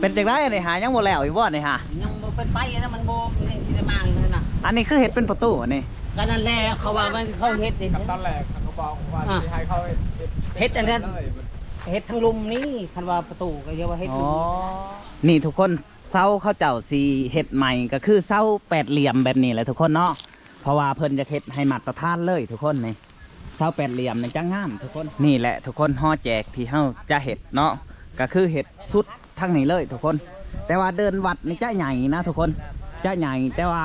ເປັນຈັ່ງໃດອັນນີ້ຫາ ຍັງບໍ່ແລ້ວຢູ່ບໍ່ນີ້ຫາ? ຍັງບໍ່ເປັນໄປນະ ມັນບໍ່ ມັນຍັງຊິໄດ້ມາຢູ່ນະ. ອັນນີ້ຄືເຮັດເປັນປະຕູອັນນີ້? ກໍນັ້ນແຫຼະ ເຂົາວ່າມັນ ເຂົາເຮັດນີ້ ຕອນແລກເຂົາກໍບອກວ່າ ອ່າ ຊິໃຫ້ເຂົາເຮັດ ເຮັດອັນນັ້ນ ເຮັດທັງລຸ່ມນີ້ ຄັນວ່າປະຕູກໍຢ່າວ່າເຮັດ ອໍ ນີ້ທຸກຄົນ ເສົາເຂົາເຈົ້າຊິເຮັດໃໝ່ ກໍຄືເສົາແປດຫຼ່ຽມແບບນີ້ແຫຼະທຸກຄົນເນາະ ເພາະວ່າເພິ່ນຢາກເຮັດໃຫ້ມາດຕະຖານເລີຍທຸກຄົນນີ້. ເສົາແປດຫຼ່ຽມນີ້ຈະງາມທຸກຄົນ. ນີ້ແຫຼະທຸກຄົນ ຫໍແຈກທີ່ເຮົາຈະເຮັດເນາະ ກໍຄືເຮັດສຸດທາງນີ້ເລີຍທຸກຄົນ. ແຕ່ວ່າເດີ່ນວັດນີ້ຈະໃຫຍ່ນະທຸກຄົນ ຈະໃຫຍ່ ແຕ່ວ່າ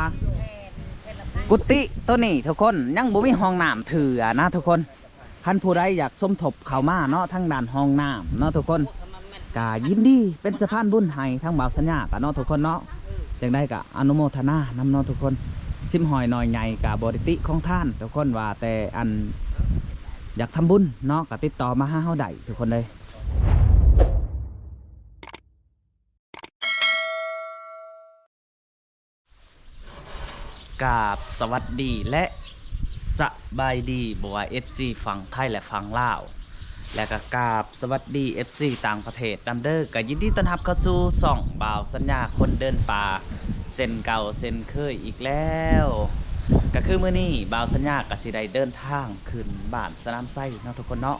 ກຸຕິໂຕນີ້ທຸກຄົນ ຍັງບໍ່ມີຫ້ອງນ້ຳເທື່ອນະທຸກຄົນ. ຄັນຜູ້ໃດຢາກສົມທົບເຂົ້າມາເນາະ ທາງດ້ານຫ້ອງນ້ຳເນາະທຸກຄົນ ກະຍິນດີເປັນສະພານບຸນໃຫ້ທາງບ່າວສັນຍາກະເນາະທຸກຄົນເນາະ. ຈັ່ງໃດກະອະນຸໂມທະນານຳເນາະທຸກຄົນ. ສິບຮ້ອຍໜ້ອຍໃຫຍ່ກະບໍ່ໄດ້ຕິຂອງທ່ານທຸກຄົນ ວ່າແຕ່ອັນຢາກທຳບຸນເນາະ ກະຕິດຕໍ່ມາຫາເຮົາໄດ້ທຸກຄົນເລີຍ. ກາບສະຫວັດດີ ແລະ ສະບາຍດີ ບໍ່ວ່າເອັຟຊີຝັ່ງໄທ ແລະ ຝັ່ງລາວ ແລະ ກໍກາບສະຫວັດດີ ເອັຟຊີຕ່າງປະເທດນຳເດີ. ກໍຍິນດີຕ້ອນຮັບເຂົ້າສູ່ຊ່ອງບ່າວສັນຍາຄົນເດີນປ່າ ເຊັ່ນເກົ່າເຊັ່ນເຄີຍອີກແລ້ວ. ກໍຄືມື້ນີ້ບ່າວສັນຍາກໍຊິໄດ້ເດີນທາງຂຶ້ນບ້ານສະໜາມໄຊເນາະທຸກຄົນເນາະ.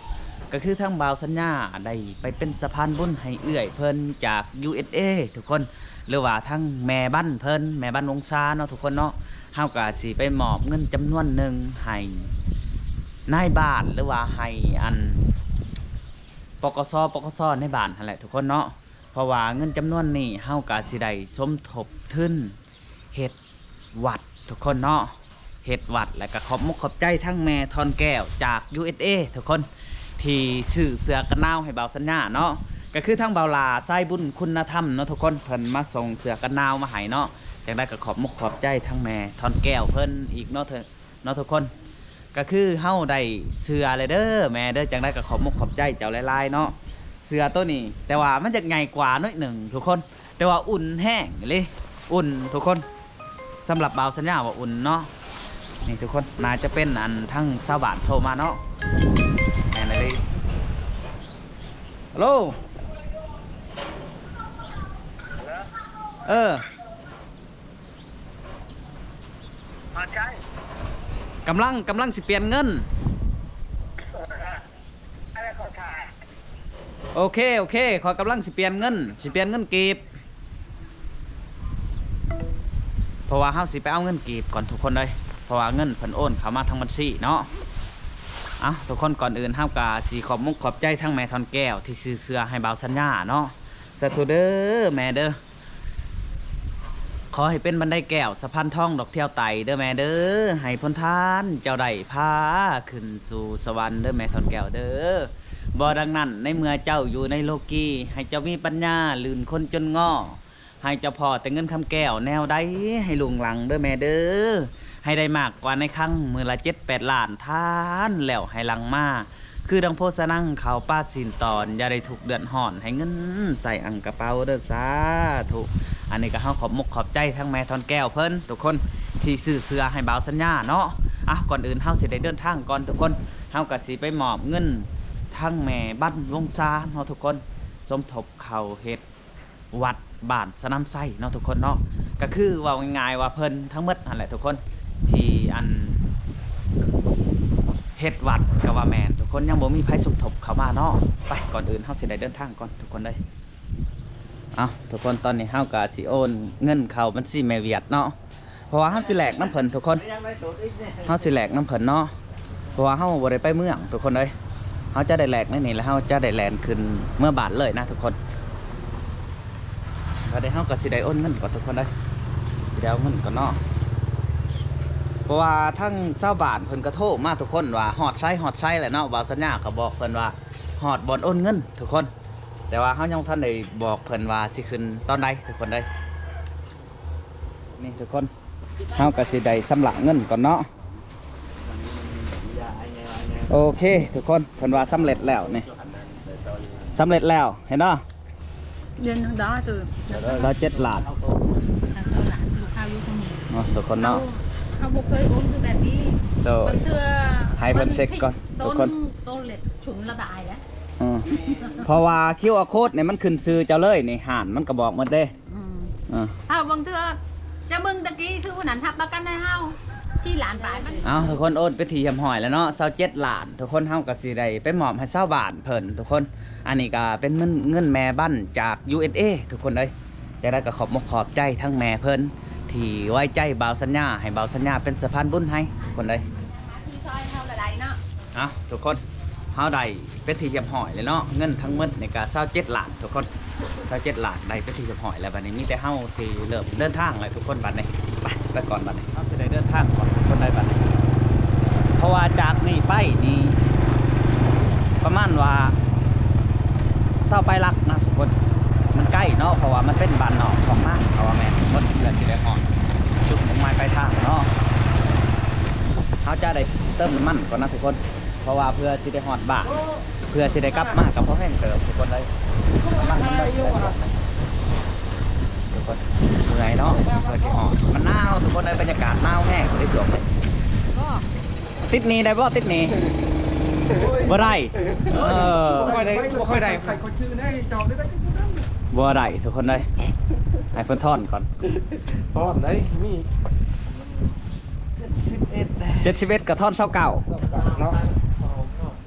ກໍຄືທາງບ່າວສັນຍາໄດ້ໄປເປັນສະພານບຸນໃຫ້ເອື້ອຍເພິ່ນຈາກ ຢູເອສເອ ທຸກຄົນ ຫຼືວ່າທາງແມ່ບ້ານເພິ່ນ ແມ່ບ້ານວົງຊາເນາະທຸກຄົນເນາະ. ເຮົາກໍຊິໄປມອບເງິນຈຳນວນໜຶ່ງໃຫ້ນາຍບ້ານ ຫຼືວ່າໃຫ້ອັນ ປກສ ປກສ ໃນບ້ານຫັ້ນແຫຼະທຸກຄົນເນາະ. ເພາະວ່າເງິນຈຳນວນນີ້ເຮົາກໍຊິໄດ້ສົມທົບທຶນເຮັດວັດທຸກຄົນເນາະ. ເຮັດວັດ ແລ້ວກໍຂອບມຸກຂອບໃຈທັງແມ່ທອນແກ້ວຈາກ ຢູເອສເອ ທຸກຄົນ ທີ່ຊື້ເສື້ອກັນໜາວໃຫ້ບ່າວສັນຍາເນາະ. ກໍຄືທັງບ່າວຫຼ້າສາຍບຸນຄຸນນະທຳເນາະທຸກຄົນ ເພິ່ນມາສົ່ງເສື້ອກັນໜາວມາໃຫ້ເນາະ. ຈັ່ງໃດກໍຂອບມຸກຂອບໃຈທັງແມ່ທອນແກ້ວເພິ່ນອີກເນາະ ເນາະທຸກຄົນ. ກໍຄືເຮົາໄດ້ເສື້ອແລ້ວເດີແມ່ເດີ. ຈັ່ງໃດກໍຂອບມຸກຂອບໃຈເຈົ້າຫຼາຍໆເນາະ ເສື້ອໂຕນີ້. ແຕ່ວ່າມັນຈະໃຫຍ່ກວ່າໜ້ອຍໜຶ່ງທຸກຄົນ ແຕ່ວ່າອຸ່ນແຮງອີ່ຫຼີ ອຸ່ນທຸກຄົນ. ສຳລັບບ່າວສັນຍາວ່າອຸ່ນເນາະ. ນີ້ທຸກຄົນ ໜ້າຈະເປັນອັນທາງຊາວບ້ານໂທມາເນາະ. ແມ່ນອີ່ຫຼີ. ຮັລໂຫຼ ເອີ ມາໃຊ້ ກຳລັງ ກຳລັງຊິປ່ຽນເງິນ. ໂອເຄ ໂອເຄ ຂ້ອຍກຳລັງຊິປ່ຽນເງິນ ຊິປ່ຽນເງິນກີບ ເພາະວ່າເຮົາຊິໄປເອົາເງິນກີບກ່ອນທຸກຄົນເອີຍ ເພາະວ່າເງິນເພິ່ນໂອນເຂົ້າມາທາງບັນຊີເນາະ. ເອົ້າ ທຸກຄົນ ກ່ອນອື່ນເຮົາກະຊິຂອບມຸກຂອບໃຈທັງແມ່ທອນແກ້ວທີ່ຊື້ເສື້ອໃຫ້ບ່າວສັນຍາເນາະ. ສາທຸເດີແມ່ເດີ. ຂໍໃຫ້ເປັນບັນໄດແກ້ວສະພານທອງດອກທ່ຽວໄຕ່ເດີແມ່ເດີ. ໃຫ້ພົນທ່ານເຈົ້າໄດ້ພາຂຶ້ນສູ່ສະຫວັນເດີແມ່ທອນແກ້ວເດີ. ບໍ່ດັ່ງນັ້ນ ໃນເມື່ອເຈົ້າຢູ່ໃນໂລກີ ໃຫ້ເຈົ້າມີປັນຍາລື່ນຄົນຈົນງໍ້ ໃຫ້ເຈົ້າພໍ້ແຕ່ເງິນຄຳແກ້ວແນວໃດໃຫ້ລຸງລັງເດີແມ່ເດີ. ໃຫ້ໄດ້ມາກກວ່າໃນຄັງ ມື້ລະເຈັດແປດລ້ານທານແລ້ວໃຫ້ຫຼັ່ງມາ ຄືດັ່ງໂພສະນັງເຂົ້າປາຊີ້ນຕອນ ຢ່າໄດ້ທຸກເດືອດຮ້ອນ ໃຫ້ເງິນໃສ່ອັ່ງກະເປົາເດີ ສາທຸ. ອັນນີ້ກໍເຮົາຂອບມຸກຂອບໃຈທັງແມ່ທອນແກ້ວເພິ່ນທຸກຄົນ ທີ່ຊື້ເສື້ອໃຫ້ບ່າວສັນຍາເນາະ. ອ່ະ ກ່ອນອື່ນເຮົາຊິໄດ້ເດີນທາງກ່ອນທຸກຄົນ ເຮົາກໍຊິໄປມອບເງິນທັງແມ່ບ້ານວົງຊາເນາະທຸກຄົນ ສົມທົບເຂົ້າເຮັດ ວັດບ້ານສະໜາມໄຊເນາະທຸກຄົນເນາະ. ກໍຄືເວົ້າງ່າຍໆວ່າເພິ່ນທັງໝົດຫັ້ນແຫຼະທຸກຄົນ ທີ່ອັນເຮັດວັດກໍວ່າແມ່ນທຸກຄົນ ຍັງບໍ່ມີໃຜສົມທົບເຂົ້າມາເນາະ. ໄປ ກ່ອນອື່ນເຮົາຊິໄດ້ເດີນທາງກ່ອນທຸກຄົນເດີ. ເອົ້າ ທຸກຄົນ ຕອນນີ້ເຮົາກໍຊິໂອນເງິນເຂົ້າບັນຊີແມ່ຫວຽດເນາະ. ເພາະວ່າເຮົາຊິແລກນຳເພິ່ນທຸກຄົນ ເຮົາຊິແລກນຳເພິ່ນເນາະ ເພາະວ່າເຮົາບໍ່ໄດ້ໄປເມືອງທຸກຄົນເອີຍ. ເຮົາຈະໄດ້ແລກໃນນີ້ ແລ້ວເຮົາຈະໄດ້ແລ່ນຂຶ້ນເມືອບ້ານເລີຍນະທຸກຄົນ. ບາດນີ້ເຮົາກໍຊິໄດ້ໂອນເງິນກ່ອນທຸກຄົນເອີຍ ຊິໄດ້ເອົາເງິນກ່ອນເນາະ. ເພາະວ່າທາງຊາວບ້ານເພິ່ນກໍໂທມາທຸກຄົນວ່າຮອດໃສ ຮອດໃສແຫຼະເນາະ. ບ່າວສັນຍາກໍບອກເພິ່ນວ່າຮອດບ່ອນໂອນເງິນທຸກຄົນ ແຕ່ວ່າເຮົາຍັງບໍ່ທັນໄດ້ບອກເພິ່ນວ່າຊິຂຶ້ນຕອນໃດທຸກຄົນເອີຍ. ນີ້ທຸກຄົນ ເຮົາກໍຊິໄດ້ຊຳລະເງິນກ່ອນເນາະ. ໂອເຄທຸກຄົນ ເພິ່ນວ່າສຳເລັດແລ້ວນີ້ ສຳເລັດແລ້ວ ເຫັນບໍ່? ເດືອນໜຶ່ງດອກ ຊາວເຈັດລ້ານ ເນາະທຸກຄົນເນາະ. ເຮົາບໍ່ເຄີຍໂອນຄືແບບນີ້ ໂດຍ ບາງເທື່ອໃຫ້ເພິ່ນເຊັກກ່ອນທຸກຄົນ ໂຕເລັກຊຸນລະບາຍແລ້ວ ເອີ ເພາະວ່າຄິວອາໂຄດນີ້ມັນຂຶ້ນຊື່ເຈົ້າເລີຍນີ້ ຮ້ານມັນກໍບອກໝົດເດ້. ອືມ ເອີ ເຮົາບາງເທື່ອຈະເບິ່ງຕະກີ້ຄືຜູ້ນັ້ນຮັບປະກັນໃຫ້ເຮົາສີ່ລ້ານບາດ. ເອົາ ທຸກຄົນ ໂອນເປັນທີ່ຮຽບຮ້ອຍແລ້ວເນາະ ຊາວເຈັດລ້ານ. ທຸກຄົນ ເຮົາກໍຊິໄດ້ໄປມອບໃຫ້ຊາວບ້ານເພິ່ນ ທຸກຄົນ. ອັນນີ້ກໍເປັນເງິນ ເງິນແມ່ບ້ານຈາກ ຢູເອສເອ ທຸກຄົນເອີຍ. ຈັ່ງໃດກໍຂອບອົກຂອບໃຈທັງແມ່ເພິ່ນທີ່ໄວ້ໃຈບ່າວສັນຍາ ໃຫ້ບ່າວສັນຍາເປັນສະພານບຸນໃຫ້ ທຸກຄົນເອີຍ. ມາຊື້ຊ່ອຍເຮົາລະໄດ້ເນາະ. ເອົາ ທຸກຄົນ ເຮົາໄດ້ເປັນທີ່ຮຽບຮ້ອຍແລ້ວເນາະ ເງິນທັງໝົດນີ້ກະຊາວເຈັດລ້ານ ທຸກຄົນ ຊາວເຈັດລ້ານ ໄດ້ເປັນທີ່ຮຽບຮ້ອຍແລ້ວ. ບັດນີ້ມີແຕ່ເຮົາຊິເລີ່ມເດີນທາງແລ້ວ ທຸກຄົນ. ບັດນີ້ໄປ ໄປກ່ອນ. ບັດນີ້ເຮົາຊິໄດ້ເດີນທາງກ່ອນ ທຸກຄົນເອີຍ. ບັດນີ້ ເພາະວ່າຈາກນີ້ໄປນີ້ປະມານວ່າຊາວປາຍຫຼັກນະ ທຸກຄົນ. ມັນໃກ້ເນາະ ເພາະວ່າມັນເປັນບ້ານນອກຂອງນາ ເພາະວ່າແມ່ນ ທຸກຄົນ ເພື່ອຊິໄດ້ຮອດຈຸດມຸ່ງໝາຍປາຍທາງເນາະ. ເຮົາຈະໄດ້ເຕີມນ້ຳມັນກ່ອນນະ ທຸກຄົນ ເພາະວ່າເພື່ອຊິໄດ້ຮອດບ້ານ ເພື່ອຊິໄດ້ກັບມາກໍພໍແຮງເຕີບ ທຸກຄົນເອີຍ. ນ້ຳມັນມັນເບິດ ທຸກຄົນ ເມື່ອຍເນາະ ເພື່ອຊິຮອດ. ມັນໜາວ ທຸກຄົນເອີຍ ບັນຍາກາດໜາວແຮງໃນຊ່ວງນີ້. ຕິດໜີ້ໄດ້ບໍ່? ຕິດໜີ້ບໍ່ໄດ້. ເອີ ບໍ່ຄ່ອຍໄດ້ ບໍ່ຄ່ອຍໄດ້. ບໍ່ໄດ້ ທຸກຄົນເອີຍ. ໃຫ້ເພິ່ນທອນກ່ອນ ທອນໄດ້ ມີ ເຈັດສິບເອັດ ເຈັດສິບເອັດ ກໍທອນຊາວເກົ້າ ຊາວເກົ້າເນາະ.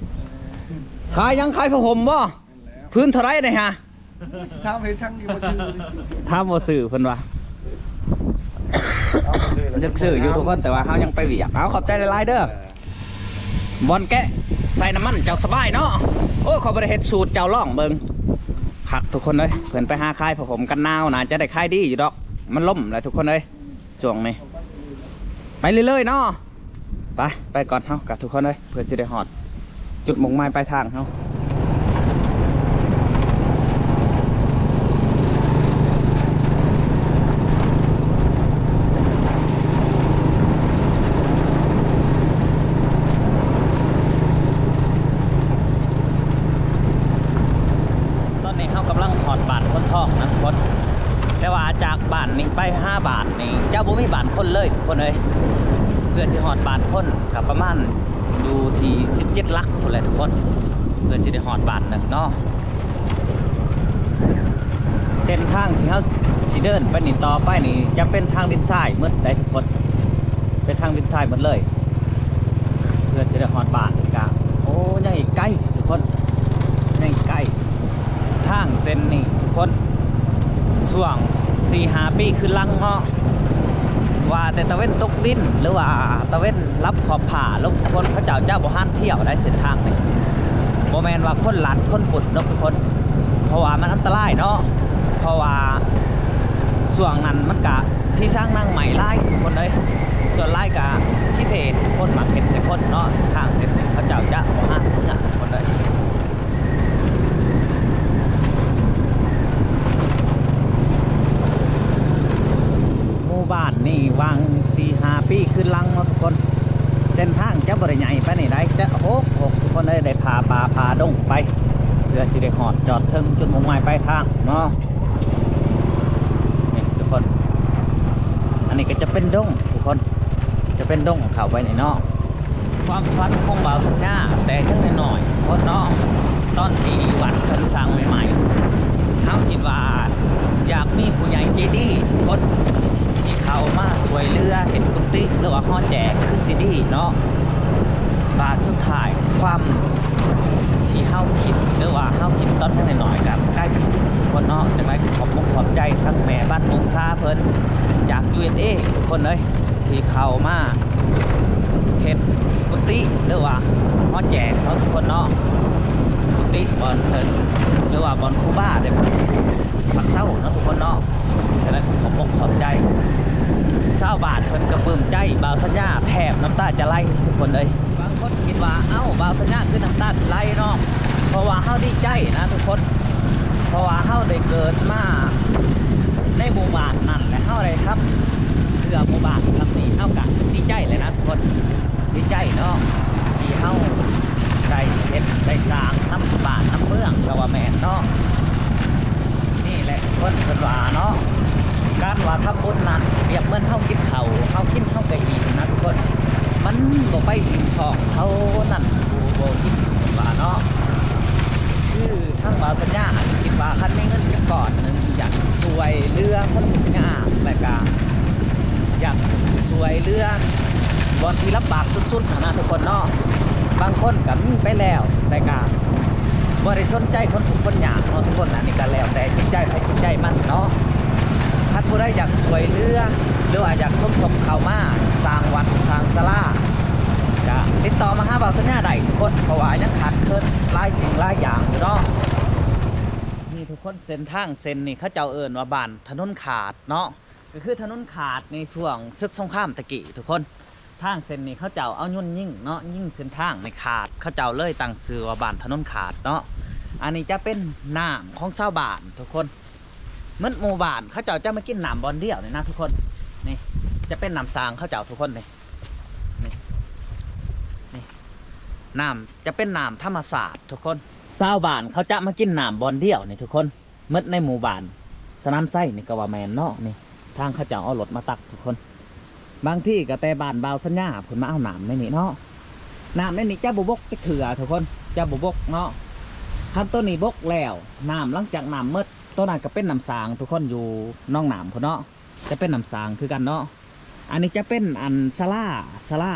ຂາຍຫຍັງ? ຂາຍຜ້າຫົ່ມບໍ່? ແມ່ນແລ້ວ. ພື້ນເທົ່າໃດນີ້ຫະ? ຖາມໃຫ້ຊ່າງຢູ່ບໍ່ຊື້ ຖາມບໍ່ຊື້ເພິ່ນວ່າ. ຢາກຊື້ຢູ່ ທຸກຄົນ ແຕ່ວ່າເຮົາຍັງໄປວຽກ. ເອົາ ຂອບໃຈຫຼາຍໆເດີ. ບ່ອນແກະໃສ່ນ້ຳມັນເຈົ້າສະບາຍເນາະ. ໂອ້ ຂ້ອຍບໍ່ໄດ້ເຮັດສູດ ເຈົ້າລອງເບິ່ງ. ຄັກ ທຸກຄົນເອີຍ ເພິ່ນໄປຫາຂາຍຜ້າຫົ່ມກັນໜາວ ໜ້າຈະໄດ້ຂາຍດີຢູ່ດອກ. ມັນລົມແຫຼະ ທຸກຄົນເອີຍ ຊ່ວງນີ້. ໄປເລື້ອຍໆເນາະ. ໄປ ໄປກ່ອນເຮົາກະ ທຸກຄົນເອີຍ ເພື່ອຊິໄດ້ຮອດຈຸດມຸ່ງໝາຍປາຍທາງເຮົາ. ຕອນນີ້ເຮົາກຳລັງຮອດບ້ານໂພນທອງນະ ທຸກຄົນ. ແຕ່ວ່າຈາກບ້ານນີ້ໄປຫາບ້ານນີ້ຈະບໍ່ມີບ້ານຄົນເລີຍ ທຸກຄົນເອີຍ. ເພື່ອຊິຮອດບ້ານຄົນກໍປະມານຢູ່ທີ່ສິບເຈັດຫຼັກພຸ້ນແຫຼະ ທຸກຄົນ ເພື່ອຊິໄດ້ຮອດບ້ານໜຶ່ງເນາະ. ເສັ້ນທາງທີ່ເຮົາຊິເດີນໄປນີ້ ຕໍ່ໄປນີ້ຈະເປັນທາງດິນຊາຍໝົດໄດ໋ ທຸກຄົນ ເປັນທາງດິນຊາຍໝົດເລີຍ. ເພື່ອຊິໄດ້ຮອດບ້ານນີ້ກະ ໂອ້ ຍັງອີກໄກ ທຸກຄົນ ຍັງອີກໄກ. ທາງເສັ້ນນີ້ ທຸກຄົນ ຊ່ວງສີ່ຫ້າປີຄືນຫຼັງເນາະ ວ່າແຕ່ຕາເວັນຕົກດິນ ຫຼືວ່າຕາເວັນລັບຂອບຟ້າລົງ ທຸກຄົນ ເຂົາເຈົ້າຈະບໍ່ຫັນທ່ຽວໄດ໋ເສັ້ນທາງນີ້. ບໍ່ແມ່ນວ່າຄົນລັດຄົນປຸດເນາະ ທຸກຄົນ ເພາະວ່າມັນອັນຕະລາຍເນາະ. ເພາະວ່າຊ່ວງນັ້ນມັນກະ ຜີສາງນາງໄມ້ຫຼາຍ ທຸກຄົນເອີຍ. ສ່ວນຫຼາຍກະຜີເພດ ຄົນມັກເຮັດໃສ່ຄົນເນາະ. ເສັ້ນທາງເສັ້ນນີ້ເຂົາເຈົ້າຈະບໍ່ຫາເມືອ ທຸກຄົນເອີຍ. ໝູ່ບ້ານນີ້ຫວ່າງສີ່ຫ້າປີຄືນຫຼັງເນາະ ທຸກຄົນ ເສັ້ນທາງຈະບໍ່ໄດ້ໃຫຍ່ປານນີ້ໃດ໋ ຈະຮົກໆ ທຸກຄົນເອີຍ. ໄດ້ຜ່າປ່າຜ່າດົງໄປ ເພື່ອຊິໄດ້ຮອດຈອດເຖິງຈຸດມຸ່ງໝາຍປາຍທາງເນາະ. ນີ້ ທຸກຄົນ ອັນນີ້ກໍຈະເປັນດົງ ທຸກຄົນ ຈະເປັນດົງເຂົ້າໄປນີ້ເນາະ. ຄວາມຝັນຂອງບ່າວສັນຍາແຕ່ຍັງນ້ອຍໆ ທຸກຄົນເນາະ ຕອນທີ່ວັດເພິ່ນສ້າງໃໝ່ໆ ເຮົາຄິດວ່າຢາກມີຜູ້ໃຫຍ່ໃຈດີ ທຸກຄົນ ທີ່ເຂົ້າມາຊ່ວຍເຫຼືອເຮັດກຸຕິ ຫຼືວ່າຫໍແຈກຄືຊິດີເນາະ. ບາດສຸດທ້າຍ ຄວາມທີ່ເຮົາຄິດ ຫຼືວ່າເຮົາຄິດຕອນຍັງນ້ອຍໆ ກໍກາຍເປັນຈິງ ທຸກຄົນເນາະ. ຈັ່ງໃດກໍຂອບອົກຂອບໃຈທັງແມ່ບ້ານມົງຊາເພິ່ນຈາກ ຢູເອສເອ ທຸກຄົນເອີຍ ທີ່ເຂົ້າມາເຮັດກຸຕິ ຫຼືວ່າຫໍແຈກເນາະ ທຸກຄົນເນາະ. ກຸຕິບ່ອນເພິ່ນ ຫຼືວ່າບ່ອນຄູບາໄດ້ພັກເຊົາເນາະ ທຸກຄົນເນາະ. ຈັ່ງໃດກໍຂອບອົກຂອບໃຈ ຊາວບ້ານເພິ່ນກໍປຶ້ມໃຈບ່າວສັນຍາແທບນ້ຳຕາຈະໄຫຼ ທຸກຄົນເອີຍ. ບາງຄົນຄິດວ່າ ເອົ້າ ບ່າວສັນຍາຄືນ້ຳຕາຊິໄຫຼເນາະ ເພາະວ່າເຮົາດີໃຈນະ ທຸກຄົນ. ເພາະວ່າເຮົາໄດ້ເກີດມາໃນໝູ່ບ້ານນັ້ນ ແລະ ເຮົາໄດ້ຮັບເຄືອໝູ່ບ້ານສ່ຳນີ້ ເຮົາກະດີໃຈແຫຼະນະ ທຸກຄົນ. ດີໃຈເນາະ ທີ່ເຮົາໄດ້ເຮັດໄດ້ສ້າງນຳບ້ານນຳເມືອງ ກໍວ່າແມ່ນເນາະ. ນີ້ແຫຼະ ຄົນເພິ່ນວ່າເນາະ ການວ່າທຳບຸນນັ້ນ ປຽບເໝືອນເຮົາກິນເຂົ້າ ເຮົາກິນເຮົາກໍອີ່ມນະ ທຸກຄົນ. ມັນບໍ່ໄປອີ່ມທ້ອງເທົ່ານັ້ນຜູ້ບໍ່ກິນ ເພິ່ນວ່າເນາະ. ຄືທາງບ່າວສັນຍາຄິດວ່າ ຄັນມີເງິນຈັກກ້ອນໜຶ່ງ ຢາກຊ່ວຍເຫຼືອຄົນທຸກຍາກ ແລະກະຢາກຊ່ວຍເຫຼືອບ່ອນທີ່ລຳບາກສຸດໆຫັ້ນນະທຸກຄົນເນາະ. ບາງຄົນກະມີໄປແລ້ວ ແຕ່ກະບໍ່ໄດ້ສົນໃຈຄົນທຸກຄົນຍາກເນາະທຸກຄົນ. ອັນນີ້ກະແລ້ວແຕ່ຈິດໃຈໃຜຈິດໃຈມັນເນາະ. ຄັນຜູ້ໃດຢາກຊ່ວຍເຫຼືອ ຫຼືວ່າຢາກສົມທົບເຂົ້າມາສ້າງວັດສ້າງສາລາ ກະຕິດຕໍ່ມາຫາບ່າວສັນຍາໄດ້ທຸກຄົນ ເພາະວ່າຍັງຂາດເຂີນຫຼາຍສິ່ງຫຼາຍຢ່າງຢູ່ເນາະ. ນີ້ທຸກຄົນ ເສັ້ນທາງເສັ້ນນີ້ເຂົາເຈົ້າເອີ້ນວ່າບ້ານຖະໜົນຂາດເນາະ ກໍຄືຖະໜົນຂາດໃນຊ່ວງເສິກສົງຄາມຕະກີ້ທຸກຄົນ. ທາງເສັ້ນນີ້ເຂົາເຈົ້າເອົາຍົນຍິງເນາະ ຍິງເສັ້ນທາງໃຫ້ຂາດ ເຂົາເຈົ້າເລີຍຕັ້ງຊື່ວ່າບ້ານຖະໜົນຂາດເນາະ. ອັນນີ້ຈະເປັນນ້ຳຂອງຊາວບ້ານທຸກຄົນ ໝົດໝູ່ບ້ານເຂົາເຈົ້າຈະມາກິນນ້ຳບ່ອນດຽວນີ້ນະທຸກຄົນ. ນີ້ຈະເປັນນ້ຳສ້າງເຂົາເຈົ້າທຸກຄົນ ນີ້ ນີ້ ນີ້ ນ້ຳຈະເປັນນ້ຳທຳມະຊາດທຸກຄົນ. ຊາວບ້ານເຂົາຈະມາກິນນ້ຳບ່ອນດຽວນີ້ທຸກຄົນ ໝົດໃນໝູ່ບ້ານສະໜາມໄຊນີ້ກໍວ່າແມ່ນເນາະ. ນີ້ທາງເຂົາເຈົ້າເອົາລົດມາຕັກທຸກຄົນ. ບາງທີກໍແຕ່ບ້ານບ່າວສັນຍາພຸ້ນມາເອົານ້ຳໃນນີ້ເນາະ. ນ້ຳໃນນີ້ຈະບໍ່ບົກຈັກເທື່ອທຸກຄົນ ຈະບໍ່ບົກເນາະ. ຄັນໂຕນີ້ບົກແລ້ວ ນ້ຳຫຼັງຈາກນ້ຳໝົດ ໂຕນັ້ນກໍເປັນນ້ຳສ້າງທຸກຄົນ ຢູ່ໜອງນ້ຳພຸ້ນເນາະ ຈະເປັນນ້ຳສ້າງຄືກັນເນາະ. ອັນນີ້ຈະເປັນອັນສາລາ ສາລາ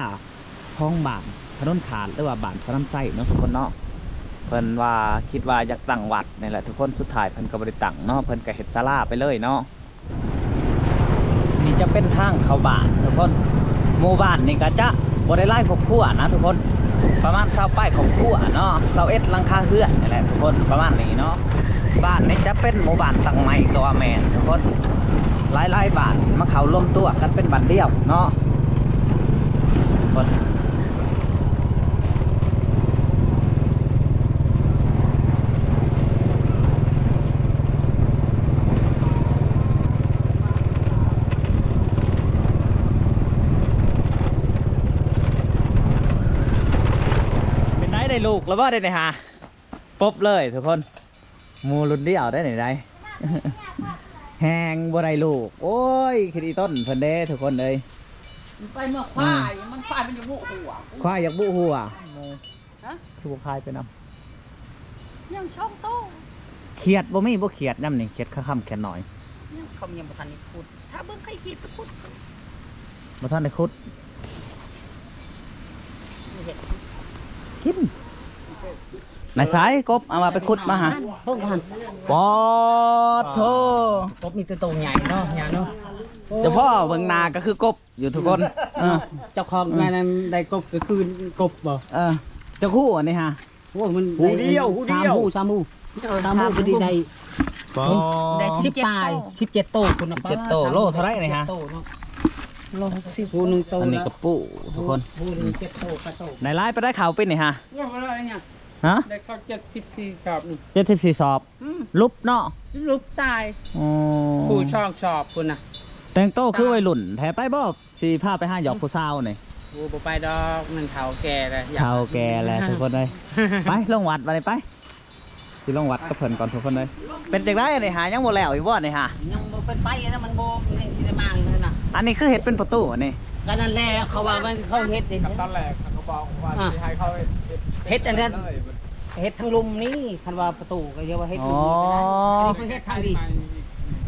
ຂອງບ້ານຖະໜົນຂາດ ຫຼືວ່າບ້ານສະໜາມໄຊເນາະທຸກຄົນເນາະ. ເພິ່ນວ່າຄິດວ່າຢາກຕັ້ງວັດນີ້ແຫຼະທຸກຄົນ ສຸດທ້າຍເພິ່ນກໍບໍ່ໄດ້ຕັ້ງເນາະ ເພິ່ນກໍເຮັດສາລາໄປເລີຍເນາະ. ນີ້ຈະເປັນທາງເຂົ້າບ້ານທຸກຄົນ. ໝູ່ບ້ານນີ້ກໍຈະບໍ່ໄດ້ຫຼາຍຄອບຄົວນະທຸກຄົນ ປະມານຊາວປາຍຄອບຄົວເນາະ ຊາວເອັດຫຼັງຄາເຮືອນນີ້ແຫຼະທຸກຄົນ ປະມານນີ້ເນາະ. ບ້ານນີ້ຈະເປັນໝູ່ບ້ານຕັ້ງໃໝ່ກໍວ່າແມ່ນທຸກຄົນ ຫຼາຍໆບ້ານມາເຂົ້າລວມຕົວກັນເປັນບ້ານດຽວເນາະທຸກຄົນ. ເປັນໄດ ໄດ້ລູກແລ້ວບໍ່ ໄດ້ໄດ້ຫາ ປົບເລີຍທຸກຄົນ ໝູ່ລຸ້ນດຽວໄດ້ນີ້ໄດ ແຮງບໍ່ໄດ້ລູກ. ໂອ້ຍ ຄິດອີຕົ້ນເພິ່ນເດ້ທຸກຄົນເອີຍ ໄປເມືອຄວາຍ ມັນຄວາຍມັນຢູ່ບຸຫົວ ຄວາຍຢາກບຸຫົວ. ຮະ ຄືບໍ່ພາຍໄປນຳ ຍັງສອງໂຕ. ຂຽດບໍ່ມີບໍ່ ຂຽດຍາມນີ້ ຂຽດຄາຄຳຂຽດນ້ອຍ ຍັງ ເຂົາຍັງບໍ່ທັນໄດ້ຂຸດ ຖ້າເບິ່ງໄຂ່ຂຽດໄປຂຸດ ບໍ່ທັນໄດ້ຂຸດ ກິນ ໃນສາຍກົບ ເອົາມາໄປຂຸດມາຫາ ເບິ່ງຫັ້ນ ປອດໂທ ກົບມີແຕ່ໂຕໃຫຍ່ເນາະ ຍາເນາະ. ເຈົ້າພໍ່ເບິ່ງໜ້າກໍຄືກົບຢູ່ທຸກຄົນ ເອີ ເຈົ້າຂອງ ເອີ ງານນັ້ນໄດ້ກົບກໍຄືກົບບໍ່ ເອີ ເຈົ້າຄູ່ອັນນີ້ຫາ ໂອ້ຍ ມັນ ຫູດຽວ ຫູດຽວ ສາມຫູ ສາມຫູ ເອີ ສາມຫູ ສາມຫູ ພໍດີໄດ້ ປອດ ໄດ້ສິບປາຍ ສິບເຈັດໂຕ ສິບເຈັດໂຕພຸ້ນນະ ສິບເຈັດໂຕ ປາດ ໂລເທົ່າໃດນີ້ຫາ ສິບເຈັດໂຕເນາະ ໂລຫົກສິບ ຫູໜຶ່ງໂຕ ອັນນີ້ກະປູທຸກຄົນ ຫູໜຶ່ງເຈັດໂຕ ປາດໂຕ ໄດ້ຫຼາຍປານໃດເຂົ້າປີນີ້ຫາ ຍັງບໍ່ໄດ້ຫຍັງ ຮະ ໄດ້ເຂົ້າເຈັດສິບສີ່ສອບນີ້ ເຈັດສິບສີ່ສອບ ອືມ ຫຼຸບເນາະ ຫຼຸບຕາຍ ອໍ ປູສອງສອບພຸ້ນນະ ແຕ່ງໂຕຄືໄວລຸ້ນແທ້ ໄປບໍ່ ຊິພາໄປຫາຢອກຜູ້ສາວນີ້ ໂອ້ ບໍ່ໄປດອກ ມັນເຖົ້າແກ່ແລ້ວ ເຖົ້າແກ່ແລ້ວທຸກຄົນເອີຍ ໄປລົງວັດບາດນີ້ໄປ ຊິລົງວັດກັບເພິ່ນກ່ອນທຸກຄົນເອີຍ. ເປັນຈັ່ງໃດນີ້ຫາ ຍັງບໍ່ແລ້ວຢູ່ບໍ່ນີ້ຫາ? ຍັງບໍ່ເປັນໄປນະ ມັນບໍ່ ມັນຍັງຊິໄດ້ມາຢູ່ນະ. ອັນນີ້ຄືເຮັດເປັນປະຕູອັນນີ້? ກໍນັ້ນແຫຼະ ເຂົາວ່າມັນ ເຂົາເຮັດເດ້ ຕອນແລກເຂົາກໍບອກວ່າ ອ່າ ຊິໃຫ້ເຂົາເຮັດ ເຮັດອັນນັ້ນ ເຮັດທາງລຸ່ມນີ້ ຄັນວ່າປະຕູກໍຢ່າວ່າເຮັດ ອໍ ນີ້ກໍໄດ້ ອັນນີ້ເພິ່ນເຮັດທາງນີ້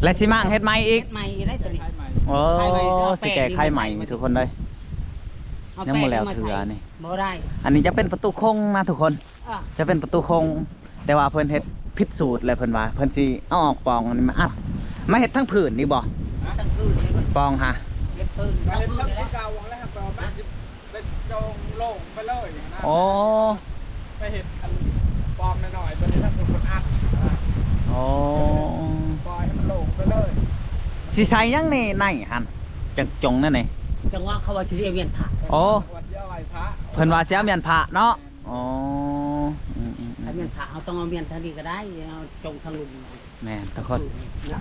ແລະຊິມ້າງເຮັດໃໝ່ອີກ ເຮັດໃໝ່ອີກໄດ້ຕົວນີ້. ໂອ້ ຊິແກ້ໄຂໃໝ່ທຸກຄົນເອີຍ ຍັງບໍ່ແລ້ວເທື່ອນີ້ ບໍ່ໄດ້. ອັນນີ້ຈະເປັນປະຕູຄົງນະທຸກຄົນ ອ່າ ຈະເປັນປະຕູຄົງ ແຕ່ວ່າເພິ່ນເຮັດຜິດສູດແລ້ວ ເພິ່ນວ່າເພິ່ນຊິເອົາອອກປ່ອງອັນນີ້ມາອັດ ມາເຮັດທັງພື້ນນີ້ບໍ່? ທັງພື້ນນີ້ ປ່ອງຫາ ເຮັດພື້ນ ກໍເຮັດເຖິງຄືເກົ່າຫັ້ນແຫຼະ ແຕ່ວ່າມັນຊິໄດ້ໂຈງໂລ່ງໄປເລີຍນະ. ໂອ້ ໄປເຮັດອັນປ່ອງນ້ອຍໆ ຕົວນີ້ ຖ້າເພິ່ນອັດນະ. ໂອ້ ປ່ອຍໃຫ້ມັນໂລ່ງໄປເລີຍ. ຊິໃສ່ຫຍັງໃນ ໃນຫັ້ນ ຈັງຈົງນັ້ນນີ້? ຈັງຫວະເຂົາວ່າຊິເອົາມ້ຽນພະ. ໂອ້ ວ່າຊິເອົາໄວ້ພະ ເພິ່ນວ່າຊິເອົາມ້ຽນພະເນາະ. ອໍ ອືມໆໆ ຖ້າມ້ຽນພະ ເຮົາຕ້ອງເອົາມ້ຽນທາງນີ້ກໍໄດ້ ເອົາຈົງທາງລຸ່ມ. ແມ່ນທຸກຄົນ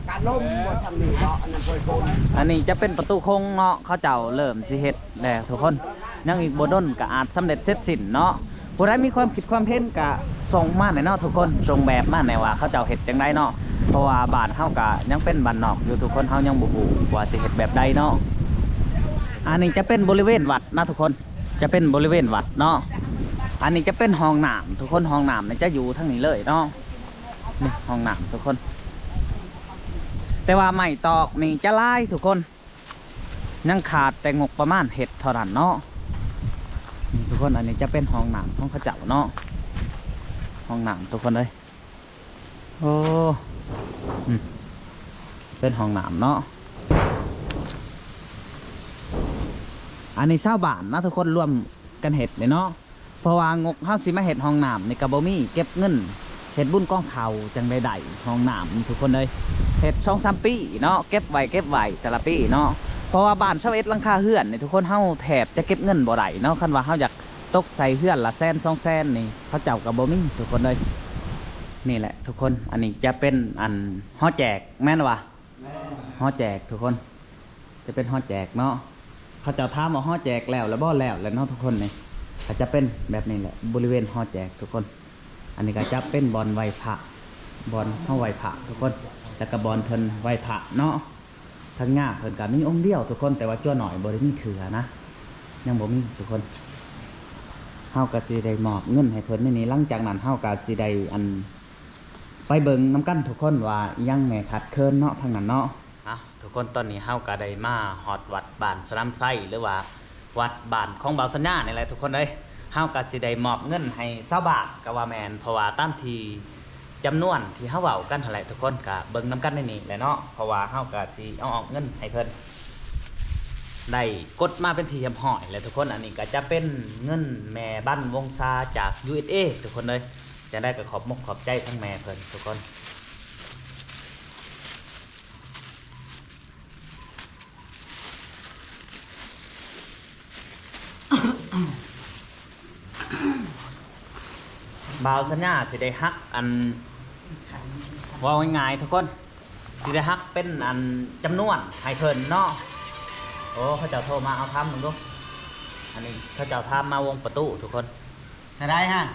ການລົມບໍ່ທຳນີ້ເນາະ ອັນນັ້ນເພິ່ນ ອັນນີ້ຈະເປັນປະຕູຄົງເນາະ ເຂົາເຈົ້າເລີ່ມຊິເຮັດແລ້ວທຸກຄົນ ຍັງອີກບໍ່ດົນກໍອາດສຳເລັດເສັດສິ້ນເນາະ. ຜູ້ໃດມີຄວາມຄິດຄວາມເຫັນກໍສົ່ງມາແດ່ເນາະທຸກຄົນ ສົ່ງແບບມາແດ່ວ່າເຂົາເຈົ້າເຮັດຈັ່ງໃດເນາະ ເພາະວ່າບ້ານເຮົາກໍຍັງເປັນບ້ານນອກຢູ່ ທຸກຄົນເຮົາຍັງບໍ່ຮູ້ວ່າຊິເຮັດແບບໃດເນາະ. ອັນນີ້ຈະເປັນບໍລິເວນວັດນະທຸກຄົນ ຈະເປັນບໍລິເວນວັດເນາະ. ອັນນີ້ຈະເປັນຫ້ອງນ້ຳ ທຸກຄົນ ຫ້ອງນ້ຳນີ້ຈະຢູ່ທາງນີ້ເລີຍເນາະ. ນີ້ຫ້ອງນ້ຳທຸກຄົນ ແຕ່ວ່າໄມ້ຕອກນີ້ຈະຫຼາຍທຸກຄົນ ຍັງຂາດແຕ່ງົບປະມານເຮັດເທົ່ານັ້ນເນາະ. ນີ້ທຸກຄົນ ອັນນີ້ຈະເປັນຫ້ອງນ້ຳຂອງເຂົາເຈົ້າເນາະ ຫ້ອງນ້ຳທຸກຄົນເອີຍ. ໂອ້ ອືມ ເປັນຫ້ອງນ້ຳເນາະ ອັນນີ້ຊາວບ້ານນະທຸກຄົນ ລວມກັນເຮັດນີ້ເນາະ. ເພາະວ່າງົບເຮົາຊິມາເຮັດຫ້ອງນ້ຳນີ້ກໍບໍ່ມີ ເກັບເງິນເຮັດບຸນກອງເຂົ້າຈັ່ງໄດ້ໄດ້ຫ້ອງນ້ຳນີ້ທຸກຄົນເອີຍ. ເຮັດສອງສາມປີເນາະ ເກັບໄວ້ ເກັບໄວ້ແຕ່ລະປີເນາະ. ເພາະວ່າບ້ານຊາວເອັດຫຼັງຄາເຮືອນນີ້ທຸກຄົນ ເຮົາແທບຈະເກັບເງິນບໍ່ໄດ້ເນາະ. ຄັນວ່າເຮົາຢາກຕົກໃສ່ເຮືອນລະແສນສອງແສນນີ້ ເຂົາເຈົ້າກໍບໍ່ມີທຸກຄົນເອີຍ. ນີ້ແຫຼະທຸກຄົນ ອັນນີ້ຈະເປັນອັນຫໍແຈກແມ່ນຫວາ? ແມ່ນ ຫໍແຈກທຸກຄົນ ຈະເປັນຫໍແຈກເນາະ. ເຂົາເຈົ້າຖາມວ່າຫໍແຈກແລ້ວລະບໍ່? ແລ້ວແຫຼະເນາະທຸກຄົນ. ນີ້ກໍຈະເປັນແບບນີ້ແຫຼະ ບໍລິເວນຫໍແຈກທຸກຄົນ. ອັນນີ້ກໍຈະເປັນບ່ອນໄຫວ້ພະ ບ່ອນເຮົາໄຫວ້ພະທຸກຄົນ ແລ້ວກໍບ່ອນເພິ່ນໄຫວ້ພະເນາະ. ທາງຍາເພິ່ນກໍມີອົງດຽວທຸກຄົນ ແຕ່ວ່າຈົວໜ້ອຍບໍ່ໄດ້ມີເທື່ອນະ ຍັງບໍ່ມີທຸກຄົນ. ເຮົາກໍຊິໄດ້ມອບເງິນໃຫ້ເພິ່ນໃນນີ້ ຫຼັງຈາກນັ້ນເຮົາກໍຊິໄດ້ອັນ ໄປເບິ່ງນຳກັນທຸກຄົນວ່າອີ່ຫຍັງແດ່ຂາດເຂີນເນາະ ທາງນັ້ນເນາະ. ເອົາ ທຸກຄົນ ຕອນນີ້ເຮົາກໍໄດ້ມາຮອດວັດບ້ານສະໜາມໄຊ ຫຼືວ່າວັດບ້ານຂອງບ່າວສັນຍານີ້ແຫຼະທຸກຄົນເອີຍ. ເຮົາກໍຊິໄດ້ມອບເງິນໃຫ້ຊາວບ້ານກໍວ່າແມ່ນ ເພາະວ່າຕາມທີ່ຈຳນວນທີ່ເຮົາເວົ້າກັນຫັ້ນແຫຼະທຸກຄົນ ກໍເບິ່ງນຳກັນໃນນີ້ແຫຼະເນາະ ເພາະວ່າເຮົາກໍຊິເອົາອອກເງິນໃຫ້ເພິ່ນ ໄດ້ກົດມາເປັນທີ່ຮຽບຮ້ອຍແລ້ວທຸກຄົນ. ອັນນີ້ກໍຈະເປັນເງິນແມ່ບັນວົງຊາຈາກ ຢູເອສເອ ທຸກຄົນເອີຍ. ຈັ່ງໃດກໍຂອບມົກຂອບໃຈທັງແມ່ເພິ່ນທຸກຄົນ. ບ່າວສັນຍາຊິໄດ້ຫັກອັນ ເວົ້າງ່າຍໆທຸກຄົນ ຊິໄດ້ຫັກເປັນອັນຈຳນວນໃຫ້ເພິ່ນເນາະ. ໂອ້ ເຂົາເຈົ້າໂທມາ ເອົາຖາມເບິ່ງດູ. ອັນນີ້ເຂົາເຈົ້າຖາມມາວົງປະຕູທຸກຄົນ. ເທົ່າໃດຫັ້ນ?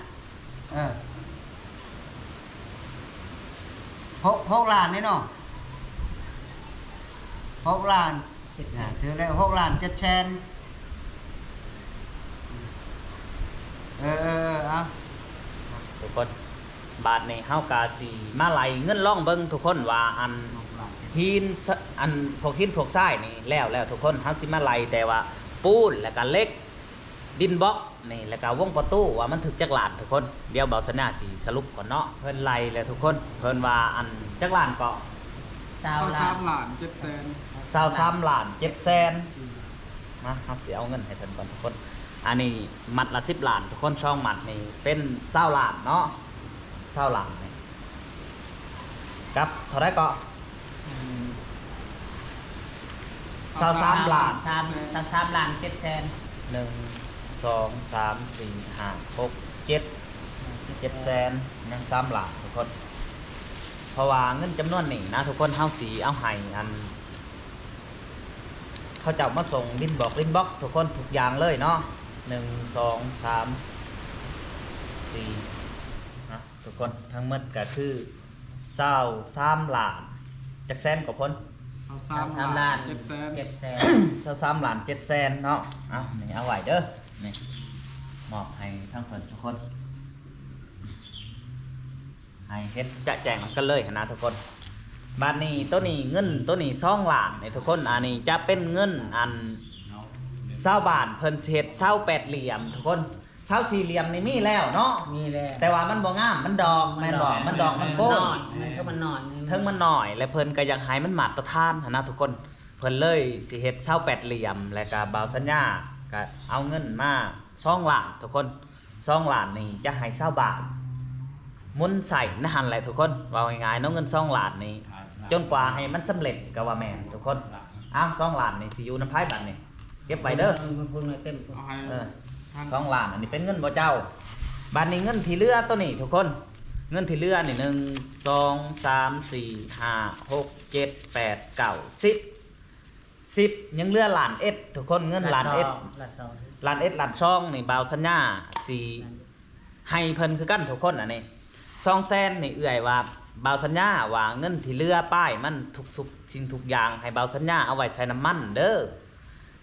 ເອີ ຫົກ ຫົກລ້ານນີ້ເນາະ ຫົກລ້ານ ເຈັດແສນ ຖືກແລ້ວ ຫົກລ້ານເຈັດແສນ. ເອີ ເອີ ເອີ ເອົາ ທຸກຄົນ ບາດນີ້ເຮົາກະຊິມາໄລ່ເງິນລອງເບິ່ງທຸກຄົນວ່າ ອັນຫີນ ອັນພວກຫີນພວກຊາຍນີ້ແລ້ວແລ້ວທຸກຄົນ ເຮົາຊິມາໄລ່ແຕ່ວ່າປູນ ແລ້ວກະເຫຼັກ ດິນບລັອກນີ້ ແລ້ວກະວົງປະຕູວ່າມັນຖືກຈັກລ້ານທຸກຄົນ. ດຽວບ່າວສັນຍາຊິສະຫຼຸບກ່ອນເນາະ. ເພິ່ນໄລ່ແລ້ວທຸກຄົນ ເພິ່ນວ່າອັນຈັກລ້ານເກາະ? ຊາວລ້ານ ຊາວສາມລ້ານເຈັດແສນ ຊາວສາມລ້ານເຈັດແສນ. ມາ ເຮົາຊິເອົາເງິນໃຫ້ເພິ່ນກ່ອນທຸກຄົນ. ອັນນີ້ມັດລະສິບລ້ານທຸກຄົນ ສອງມັດນີ້ເປັນຊາວລ້ານເນາະ ຊາວລ້ານນີ້ ກັບເທົ່າໃດເກາະ? ອືມ ຊາວສາມລ້ານ ຊາວສາມລ້ານເຈັດແສນ ໜຶ່ງ ສອງ ສາມ ສີ່ ຫ້າ ຫົກ ເຈັດ ເຈັດແສນ ຍັງສາມລ້ານທຸກຄົນ. ເພາະວ່າເງິນຈຳນວນນີ້ນະທຸກຄົນ ເຮົາຊິເອົາໃຫ້ອັນ ເຂົາເຈົ້າມາສົ່ງດິນບລັອກ ດິນບລັອກທຸກຄົນ ທຸກຢ່າງເລີຍເນາະ ໜຶ່ງ ສອງ ສາມ ສີ່ ນະທຸກຄົນ ທັງໝົດກະຄືຊາວສາມລ້ານ ຈັກແສນກວ່າຄົນ? ຊາວສາມລ້ານເຈັດແສນ ຊາວສາມລ້ານເຈັດແສນເນາະ. ເອົາ ນີ້ເອົາໄວ້ເດີ ນີ້ມອບໃຫ້ທັງເພິ່ນທຸກຄົນ ໃຫ້ເຫັນຈະແຈ້ງນຳກັນເລີຍຫັ້ນນະທຸກຄົນ. ບາດນີ້ໂຕນີ້ ເງິນໂຕນີ້ສອງລ້ານນີ້ທຸກຄົນ ອັນນີ້ຈະເປັນເງິນອັນຊາວບ້ານເພິ່ນຊິເຮັດເສົາແປດຫຼ່ຽມທຸກຄົນ. ເສົາສີ່ຫຼ່ຽມນີ້ມີແລ້ວເນາະ ມີແລ້ວ ແຕ່ວ່າມັນບໍ່ງາມ ມັນດອກແມ່ນບໍ່? ມັນດອກມັນໂກ້ນ ມັນຄືມັນນ້ອຍ ເຖິງມັນນ້ອຍ ແລະເພິ່ນກໍຢາກໃຫ້ມັນມາດຕະຖານຫັ້ນນະທຸກຄົນ ເພິ່ນເລີຍຊິເຮັດເສົາແປດຫຼ່ຽມ ແລະກະບ່າວສັນຍາກະເອົາເງິນມາສອງລ້ານທຸກຄົນ. ສອງລ້ານນີ້ຈະໃຫ້ຊາວບ້ານໝູນໃຊ້ໃນຫັ້ນແຫຼະທຸກຄົນ ເວົ້າງ່າຍໆເນາະ ເງິນສອງລ້ານນີ້ ຈົນກວ່າໃຫ້ມັນສຳເລັດກໍວ່າແມ່ນທຸກຄົນ. ອ້າວ ສອງລ້ານນີ້ຊິຢູ່ນຳໃຜບາດນີ້? ເກັບໄວ້ເດີ ເອົາໃຫ້ ເອີ ທາງ ສອງລ້ານ ອັນນີ້ເປັນເງິນບໍ່ເຈົ້າ. ບາດນີ້ເງິນທີ່ເຫຼືອໂຕນີ້ທຸກຄົນ ເງິນທີ່ເຫຼືອນີ້ ໜຶ່ງ ສອງ ສາມ ສີ່ ຫ້າ ຫົກ ເຈັດ ແປດ ເກົ້າ ສິບ ສິບ ຍັງເຫຼືອລ້ານເອັດທຸກຄົນ ເງິນລ້ານເອັດ ລ້ານເອັດ ລ້ານສອງນີ້ ບ່າວສັນຍາຊິໃຫ້ເພິ່ນຄືກັນທຸກຄົນ. ອັນນີ້ສອງແສນນີ້ ເອື້ອຍວ່າ ບ່າວສັນຍາວ່າເງິນທີ່ເຫຼືອປາຍມັນ ທຸກໆສິ່ງທຸກຢ່າງໃຫ້ບ່າວສັນຍາເອົາໄວ້ໃສ່ນ້ຳມັນເດີ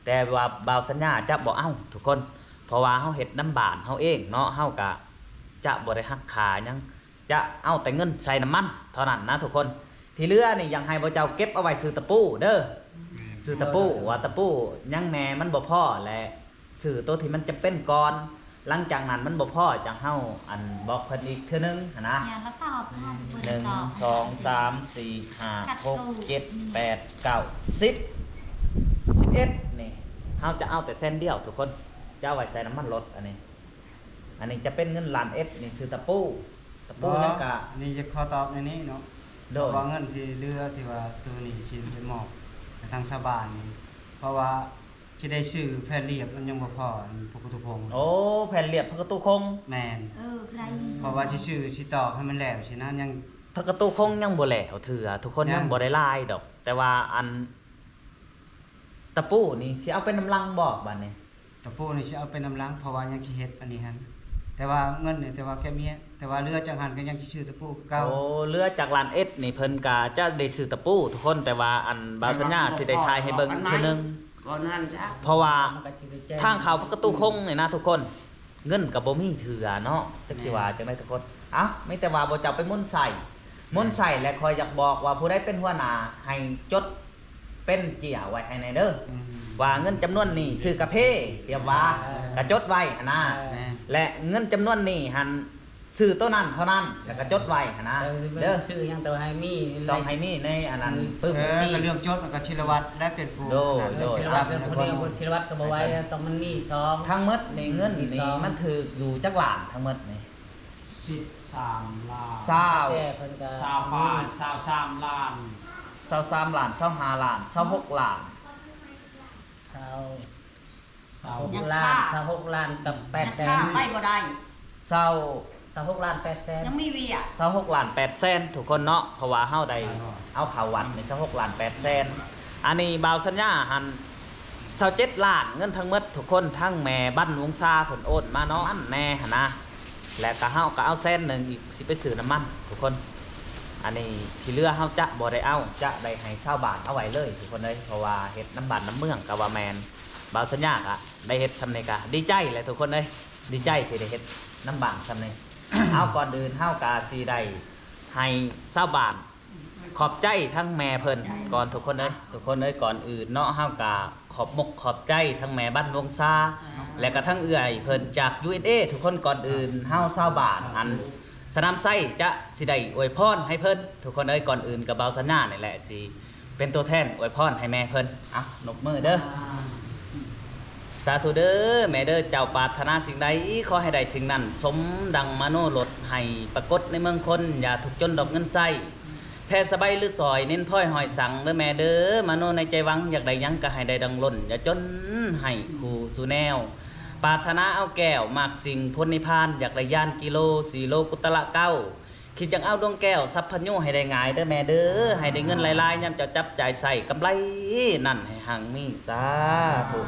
ແຕ່ວ່າບ່າວສັນຍາຈະບໍ່ເອົາທຸກຄົນ ເພາະວ່າເຮົາເຮັດນຳບ້ານເຮົາເອງເນາະ ເຮົາກະຈະບໍ່ໄດ້ຫັກຄ່າຫຍັງ. ຈະເອົາແຕ່ເງິນໃສ່ນ້ຳມັນເທົ່ານັ້ນນະທຸກຄົນ. ທີ່ເຫຼືອນີ້ຢາກໃຫ້ພວກເຈົ້າເກັບເອົາໄວ້ຊື້ຕະປູເດີ. ແມ່ນ ຊື້ຕະປູ ວ່າຕະປູຫຍັງແດ່ມັນບໍ່ພໍ ແລະ ຊື້ໂຕທີ່ມັນຈຳເປັນກ່ອນ. ຫຼັງຈາກນັ້ນມັນບໍ່ພໍ ຈັ່ງເຮົາ ອັນ ບອກເພິ່ນອີກເທື່ອໜຶ່ງຫັ້ນນະ. ຢ່າລະຕອບ ໜຶ່ງ ສອງ ສາມ ສີ່ ຫ້າ ຫົກ ເຈັດ ແປດ ເກົ້າ ສິບ ສິບເອັດ ນີ້ ເຮົາຈະເອົາແຕ່ແສນດຽວທຸກຄົນ ຈະເອົາໄວ້ໃສ່ນ້ຳມັນລົດ. ອັນນີ້ ອັນນີ້ຈະເປັນເງິນລ້ານເອັດນີ້ ຊື້ຕະປູ ຕະປູ ບໍ່ ນັ້ນກະ ອັນນີ້ຈະຂໍຕອບໃນນີ້ເນາະ. ໂດຍ ເພາະວ່າເງິນທີ່ເຫຼືອທີ່ວ່າໂຕນີ້ຊິໄປມອບໃຫ້ທາງຊາວບ້ານນີ້ ເພາະວ່າ ຊິໄດ້ຊື້ແຜ່ນລຽບ ມັນຍັງບໍ່ພໍອັນພະກະຕູຄົງ. ໂອ້ ແຜ່ນລຽບພະກະຕູຄົງ. ແມ່ນ ເອີ ໃຄ ເພາະວ່າຊິຊື້ຊິຕອກໃຫ້ມັນແລ້ວຊີ້ນະ ຍັງ ພະກະຕູຄົງຍັງບໍ່ແລ້ວເທື່ອ ທຸກຄົນ ຍັງ ຍັງບໍ່ໄດ້ຫຼາຍດອກ. ແຕ່ວ່າອັນຕະປູນີ້ຊິເອົາໄປນຳຫຼັງບໍ່ບາດນີ້? ຕະປູນີ້ຊິເອົາໄປນຳຫຼັງ ເພາະວ່າຍັງຊິເຮັດອັນນີ້ຫັ້ນ ແຕ່ວ່າເງິນນີ້ ແຕ່ວ່າແກະເມຍ ແຕ່ວ່າເຫຼືອຈາກຫັ້ນກໍຍັງຊິຊື້ຕະປູຄືເກົ່າ. ໂອ້ ເຫຼືອຈາກລ້ານເອັດນີ້ເພິ່ນກໍຈະໄດ້ຊື້ຕະປູທຸກຄົນ ແຕ່ວ່າອັນບ່າວສັນຍາຊິໄດ້ຖ່າຍໃຫ້ເບິ່ງເທື່ອໜຶ່ງ ກ່ອນນັ້ນຊະ ເພາະວ່າທາງເຂົ້າພະກະຕູຄົງນີ້ນະທຸກຄົນ ເງິນກໍບໍ່ມີເທື່ອເນາະ ຈັກຊິວ່າຈັ່ງໃດທຸກຄົນ. ເອົ້າ ມີແຕ່ວ່າພວກເຈົ້າໄປໝູນໃຊ້ ໝູນໃຊ້ ແລະ ຂ້ອຍຢາກບອກວ່າຜູ້ໃດເປັນຫົວໜ້າໃຫ້ຈົດ ເປັນເຈ້ຍໄວ້ໃຫ້ແດ່ເດີ ອືມ ວ່າເງິນຈຳນວນນີ້ຊື້ກາເຟ ປຽບວ່າ ເອີ ກະຈົດໄວ້ຫັ້ນນະ ເອີ ແລະ ເງິນຈຳນວນນີ້ຫັ້ນຊື້ໂຕນັ້ນເທົ່ານັ້ນ ແລ້ວກະຈົດໄວ້ຫັ້ນນະ ເອີ ເດີ ຊື້ຫຍັງຕ້ອງໃຫ້ມີ ຕ້ອງໃຫ້ມີໃນອັນນັ້ນ ອືມ ປຶ້ມ ເອີ ກະເລື່ອງຈົດ ແລ້ວກະ ທີລະວັດ ແລະ ເປັນຜູ້ ໂດຍ ໂດຍ ທີລະວັດ ເປັນຜູ້ ທີລະວັດກໍບໍ່ໄຫວ ຕ້ອງມັນມີສອງ ທັງໝົດນີ້ ເງິນນີ້ມັນຖືກຢູ່ຈັກລ້ານທັງໝົດນີ້? ສິບສາມລ້ານ ຊາວ ແຕ່ເພິ່ນກໍ ຊາວປາຍ ຊາວສາມລ້ານ ຊາວສາມລ້ານ ຊາວຫ້າລ້ານ ຊາວຫົກລ້ານ ຊາວ ຊາວຫົກລ້ານ ຊາວຫົກລ້ານກັບແປດແສນ ຍັງຄ້າງໄວ້ບໍ່ໄດ້ ຊາວ ຊາວຫົກລ້ານແປດແສນ ຍັງມີວຽກ ຊາວຫົກລ້ານແປດແສນທຸກຄົນເນາະ ເພາະວ່າເຮົາໄດ້ເອົາເຂົ້າວັດນີ້ ຊາວຫົກລ້ານແປດແສນ. ອັນນີ້ບ່າວສັນຍາຫັ້ນ ຊາວເຈັດລ້ານ ເງິນທັງໝົດທຸກຄົນ ທັງແມ່ບ້ານວົງຊາເພິ່ນໂອນມາເນາະ ອັນແນ່ຫັ້ນນະ ແລະກະເຮົາກະເອົາແສນໜຶ່ງອີກ ຊິໄປຊື້ນ້ຳມັນທຸກຄົນ. ອັນນີ້ທີ່ເຫຼືອເຮົາຈະບໍ່ໄດ້ເອົາ ຈະໄດ້ໃຫ້ຊາວບ້ານເອົາໄວ້ເລີຍທຸກຄົນເອີຍ ເພາະວ່າເຮັດນຳບ້ານນຳເມືອງກະວ່າແມ່ນ ບ່າວສັນຍາກະໄດ້ເຮັດຊ່ຳນີ້ກະດີໃຈແຫຼະທຸກຄົນເອີຍ ດີໃຈທີ່ໄດ້ເຮັດນຳບ້ານຊ່ຳນີ້. ເອົາ ກ່ອນອື່ນເຮົາກະຊິໄດ້ໃຫ້ຊາວບ້ານ ຂອບໃຈທັງແມ່ເພິ່ນກ່ອນທຸກຄົນເອີຍ ທຸກຄົນເອີຍ. ກ່ອນອື່ນເນາະ ເຮົາກະຂອບມົກຂອບໃຈທັງແມ່ບ້ານວົງຊາ ແລະກະທັງເອື້ອຍເພິ່ນຈາກ ຢູເອສເອ ທຸກຄົນ. ກ່ອນອື່ນເຮົາຊາວບ້ານອັນສະໜາມໄຊຈະຊິໄດ້ອວຍພອນໃຫ້ເພິ່ນທຸກຄົນເອີຍ. ກ່ອນອື່ນກະບ່າວສັນຍານີ້ແຫຼະຊິເປັນໂຕແທນອວຍພອນໃຫ້ແມ່ເພິ່ນ. ເອົາ ນົບມືເດີ. ສາທຸເດີແມ່ເດີ ເຈົ້າປາດຖະໜາສິ່ງໃດ ຂໍໃຫ້ໄດ້ສິ່ງນັ້ນ ສົມດັ່ງມະໂນລົດ ໃຫ້ປາກົດໃນເມືອງຄົນ ຢ່າທຸກຈົນດອກເງິນໃຊ້ ແຜ່ສະບາຍລືສອຍ ເນັ້ນພອຍຫ້ອຍສັງເດີແມ່ເດີ. ມະໂນໃນໃຈຫວັງ ຢາກໄດ້ຫຍັງກະໃຫ້ໄດ້ດັ່ງລົ້ນ ຢ່າຈົນໃຫ້ຄູ່ສູ່ແນວ ປາດຖະໜາເອົາແກ້ວ ມັກສິ່ງພົນນິພານ ຢາກໄດ້ຍານກິໂລ ສີ່ໂລກຸດຕະລະເກົ້າ ຄິດຢາກເອົາດວງແກ້ວສັບພະຍູໃຫ້ໄດ້ງ່າຍເດີແມ່ເດີ ໃຫ້ໄດ້ເງິນຫຼາຍໆ ຍາມເຈົ້າຈັບຈ່າຍໃຊ້ ກຳໄລນັ້ນໃຫ້ຮັ່ງມີ ສາທຸ.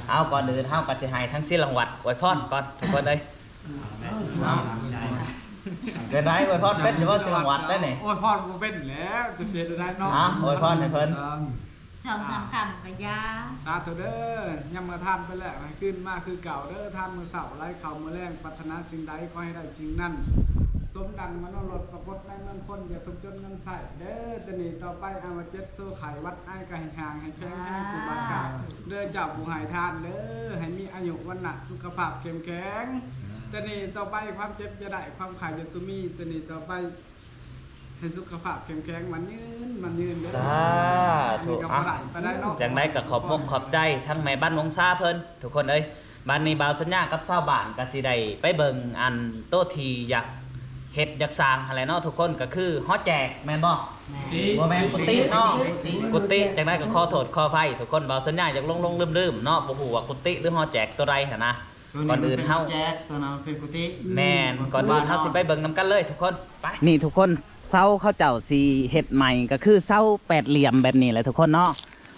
ເອົາ ກ່ອນອື່ນເຮົາກະຊິໃຫ້ທາງສີລັງວັດອວຍພອນກ່ອນທຸກຄົນເອີຍ. ເປັນໃດ ອວຍພອນເປັນຢູ່ບໍ່ ສີລັງວັດໄດ້ນີ້? ອວຍພອນບໍ່ເປັນແລ້ວ ຈະເຮັດແນວໃດເນາະ. ອາ ອວຍພອນໃຫ້ເພິ່ນ ສອງສາມຄຳກໍຢ່າ. ສາທຸເດີ ຍາມເມື່ອທ່ານໄປແລ້ວ ໃຫ້ຄືນມາຄືເກົ່າເດີ ທ່ານເມື່ອເຊົ້າ ໄຫຼເຂົ້າເມື່ອແລງ ປາດຖະໜາສິ່ງໃດ ຂໍໃຫ້ໄດ້ສິ່ງນັ້ນ ສົມດັ່ງມະໂນລົດ ປາກົດໃນເມືອງຄົນ ຢ່າທຸກຈົນເງິນໃຊ້ເດີ. ແຕ່ນີ້ຕໍ່ໄປ ອາ ວ່າເຈັບໂຊໄຂ້ຫວັດໄອ ກໍໃຫ້ຫ່າງໃຫ້ແຂງແຮງ ສາທຸ ສູ່ບາດການເດີ ເຈົ້າຜູ້ໃຫ້ທານເດີ ໃຫ້ມີອາຍຸວັນນະສຸຂະພາບເຂັ້ມແຂງ. ແຕ່ນີ້ຕໍ່ໄປ ຄວາມເຈັບຢ່າໄດ້ ຄວາມໄຂ້ຢ່າສູ່ມີ ແຕ່ນີ້ຕໍ່ໄປ ໃຫ້ສຸຂະພາບເຂັ້ມແຂງ ໝັ້ນຍືນ ໝັ້ນຍືນເດີ. ສາທຸ. ອັນນີ້ກໍບໍ່ໄດ້ປານໃດເນາະ ຈັ່ງໃດກໍຂອບມົກຂອບໃຈທັງແມ່ບ້ານວົງຊາເພິ່ນທຸກຄົນເອີຍ. ບາດນີ້ບ່າວສັນຍາກັບຊາວບ້ານກໍຊິໄດ້ໄປເບິ່ງອັນໂຕທີ່ຢາກເຮັດຢາກສ້າງຫັ້ນແຫຼະເນາະທຸກຄົນ ກໍຄືຫໍແຈກແມ່ນບໍ່? ແມ່ນ. ບໍ່ແມ່ນກຸຕິເນາະ ກຸຕິ. ຈັ່ງໃດກໍຂໍໂທດຂໍອະໄພທຸກຄົນ ບ່າວສັນຍາຢາກຫຼົງໆລືມໆເນາະ ບໍ່ຮູ້ວ່າກຸຕິ ຫຼື ຫໍແຈກໂຕໃດຫັ້ນນະ. ກ່ອນອື່ນເຮົາ ແຈກ ຕົວນັ້ນເປັນກຸຕິ. ແມ່ນ. ອືມ ກ່ອນອື່ນເຮົາຊິໄປເບິ່ງນຳກັນເລີຍທຸກຄົນ. ໄປ ນີ້ທຸກຄົນ ເສົາເຂົາເຈົ້າຊິເຮັດໃໝ່ ກໍຄືເສົາແປດຫຼ່ຽມແບບນີ້ແຫຼະທຸກຄົນເນາະ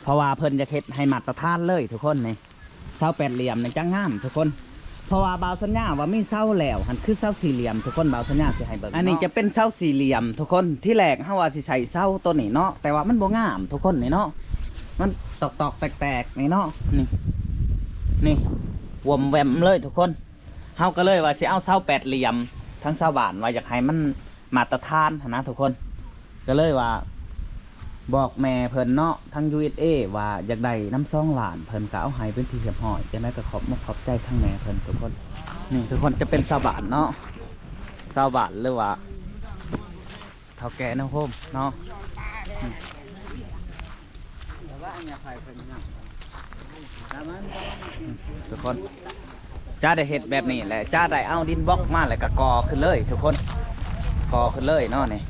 ເພາະວ່າເພິ່ນຢາກເຮັດໃຫ້ມາດຕະຖານເລີຍທຸກຄົນ. ນີ້ເສົາແປດຫຼ່ຽມນີ້ຈະງາມທຸກຄົນ ເພາະວ່າບ່າວສັນຍາວ່າມີເສົາແລ້ວຫັ້ນ ຄືເສົາສີ່ຫຼ່ຽມທຸກຄົນ ບ່າວສັນຍາຊິໃຫ້ເບິ່ງເນາະ. ອັນນີ້ຈະເປັນເສົາສີ່ຫຼ່ຽມທຸກຄົນ ທີແລກເຮົາວ່າຊິໃສ່ເສົາໂຕນີ້ເນາະ ແຕ່ວ່າມັນບໍ່ງາມທຸກຄົນ ນີ້ເນາະ ມັນຕອກໆແຕກໆ ນີ້ເນາະ ນີ້ ນີ້ ວອມແວມເລີຍທຸກຄົນ. ເຮົາກໍເລີຍວ່າຊິເອົາເສົາແປດຫຼ່ຽມ ທາງຊາວບ້ານວ່າຢາກໃຫ້ມັນ ມາດຕະຖານຫັ້ນນະທຸກຄົນ. ກໍເລີຍວ່າບອກແມ່ເພິ່ນເນາະ ທາງ ຢູເອສເອ ວ່າຢາກໄດ້ນຳສອງລ້ານ ເພິ່ນກໍເອົາໃຫ້ເປັນທີ່ຮຽບຮ້ອຍ. ຈັ່ງໃດກໍຂອບມຸກຂອບໃຈທາງແມ່ເພິ່ນທຸກຄົນ. ນີ້ທຸກຄົນຈະເປັນຊາວບ້ານເນາະ ຊາວບ້ານ ຫຼືວ່າ ເຖົ້າແກ່ນາໂຮມເນາະ. ທຸກຄົນ ຈະໄດ້ເຮັດແບບນີ້ແຫຼະ ຈະໄດ້ເອົາດິນບລັອກມາ ແລ້ວກໍກໍ່ຂຶ້ນເລີຍທຸກຄົນ ກໍ່ຂຶ້ນເລີຍເນາະນີ້.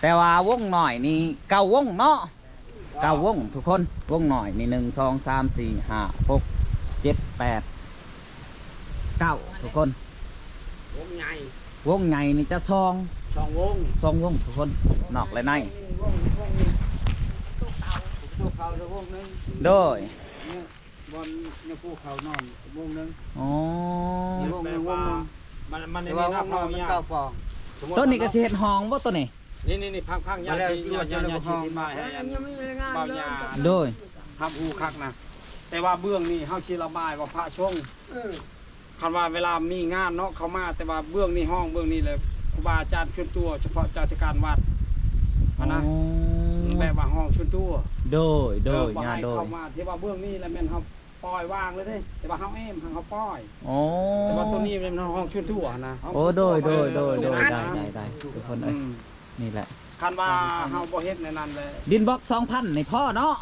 ແຕ່ວ່າວົງນ້ອຍນີ້ເກົ້າວົງເນາະ ເກົ້າວົງທຸກຄົນ. ວົງນ້ອຍນີ້ ໜຶ່ງ ສອງ ສາມ ສີ່ ຫ້າ ຫົກ ເຈັດ ແປດ ເກົ້າ ທຸກຄົນ. ວົງໃຫຍ່ ວົງໃຫຍ່ນີ້ຈະສອງ ສອງວົງ ສອງວົງທຸກຄົນ ນອກ ແລະ ໃນ. ວົງ ວົງນີ້ ໂຕເຂົາ ໂຕເຂົາ ແລະ ວົງໜຶ່ງ ໂດຍ ນີ້ ບ່ອນຍາຄູເຂົານອນວົງໜຶ່ງ. ອໍ ນີ້ວົງໜຶ່ງ ແປວ່າ ວົງໜຶ່ງ ມັນ ມັນ ແຕ່ວ່າວົງນ້ອຍມັນເກົ້າປ່ອງ. ໂຕນີ້ກໍຊິເຮັດຫ້ອງບໍ່ໂຕນີ້? ນີ້ໆໆ ພັງໆ ຍາຊິ ຍາຊິອະທິບາຍໃຫ້ອັນ ເບົາຍາ ໂດຍ ຮັບຮູ້ຄັກນະ. ແຕ່ວ່າເບື້ອງນີ້ເຮົາຊິລະບາຍວ່າພະສົງ ເອີ ຄັນວ່າເວລາມີງານເນາະ ເຂົ້າມາ ແຕ່ວ່າເບື້ອງນີ້ ຫ້ອງເບື້ອງນີ້ແຫຼະ ຄູບາອາຈານສ່ວນຕົວ ສະເພາະເຈົ້າອາທິການວັດຫັ້ນນະ. ອໍ ແບບວ່າຫ້ອງສ່ວນຕົວ ໂດຍ ໂດຍ ເອີ ບໍ່ໃຫ້ເຂົ້າມາ. ທີ່ວ່າເບື້ອງນີ້ລະແມ່ນເຮົາປ່ອຍວາງເລີຍເດ້ ແຕ່ວ່າເຮົາແອ້ມ ເຮົາປ່ອຍ. ອໍ ແຕ່ວ່າໂຕນີ້ແມ່ນຫ້ອງສ່ວນຕົວຫັ້ນນະ. ໂອ້ ໂດຍ ໂດຍ ໂດຍ ໂດຍ ໄດ້ ໄດ້ ໄດ້ ທຸກຄົນເອີຍ. ອືມ ນີ້ແຫຼະ ຄັນວ່າເຮົາບໍ່ເຮັດແນວນັ້ນແຫຼະ ດິນບລັອກສອງພັນນີ້ພໍເນາະ.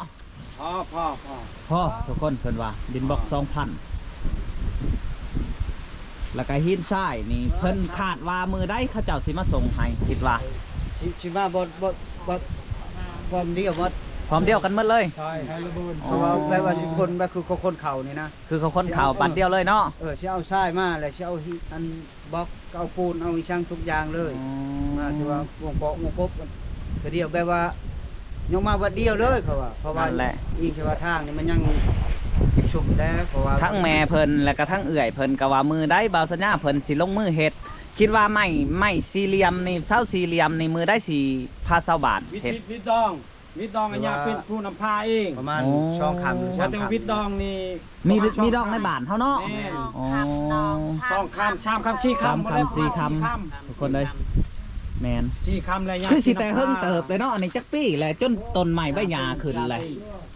ພໍ ພໍ ພໍ ພໍທຸກຄົນ. ເພິ່ນວ່າດິນບລັອກສອງພັນ ແລ້ວກໍຫີນຊາຍນີ້ ເພິ່ນຄາດວ່າມື້ໃດເຂົາເຈົ້າຊິມາສົ່ງໃຫ້ ຄິດວ່າ ຊິ ຊິມາບໍ່ ບໍ່ ບໍ່ ພ້ອມດຽວໝົດ ພ້ອມດຽວກັນໝົດເລີຍ. ໃຊ່ ໃຫ້ລະເບີນ ອໍ ເພາະວ່າແບບວ່າຊິຂົນ ແບບຄືເຂົາຂົນເຂົ້ານີ້ນະ ຄືເຂົາຂົນເຂົ້າບາດດຽວເລີຍເນາະ. ເອີ ຊິເອົາຊາຍມາ ແລ້ວຊິເອົາຫີນ ອັນ ບລັອກ ກໍເອົາປູນ ເອົາອີ່ຫຍັງທຸກຢ່າງເລີຍ. ອໍ ມາ ຖືວ່າວົງເກາະວົງກົບ ກະດຽວ ແບບວ່າຍົກມາວັດດຽວເລີຍ ເຂົາວ່າ ເພາະວ່າ ນັ້ນແຫຼະ ອີງແຕ່ວ່າທາງນີ້ມັນຍັງຊຸມແດ່. ເພາະວ່າທັງແມ່ເພິ່ນ ແລະກະທັງເອື້ອຍເພິ່ນກະວ່າ ມື້ໃດບ່າວສັນຍາເພິ່ນຊິລົງມືເຮັດ ຄິດວ່າໄມ້ ໄມ້ສີ່ຫຼ່ຽມນີ້ ເສົາສີ່ຫຼ່ຽມນີ້ ມື້ໃດຊິພາຊາວບ້ານເຮັດ ວິດ ວິດດອງ. ວິດດອງ ຄືວ່າ ຍາເປັນຜູ້ນຳພາເອງ ປະມານ ໂອ້ ສອງຄຳ ແຕ່ວ່າວິດດອງນີ້ ມີ ມີດອງໃນບ້ານເຮົາເນາະ. ແມ່ນ ສອງຄຳ ສອງຄຳ ສາມຄຳ ສີ່ຄຳ ສາມຄຳ ສີ່ຄຳ ທຸກຄົນເອີຍ. ແມ່ນ ສີ່ຄຳແລ້ວຍາ ຄືຊິແຕ່ເຫິງເຕີບເລີຍເນາະ. ອັນນີ້ຈັກປີແລ້ວ ຈົນຕົ້ນໄມ້ໃບຫຍ້າຂຶ້ນແລ້ວ?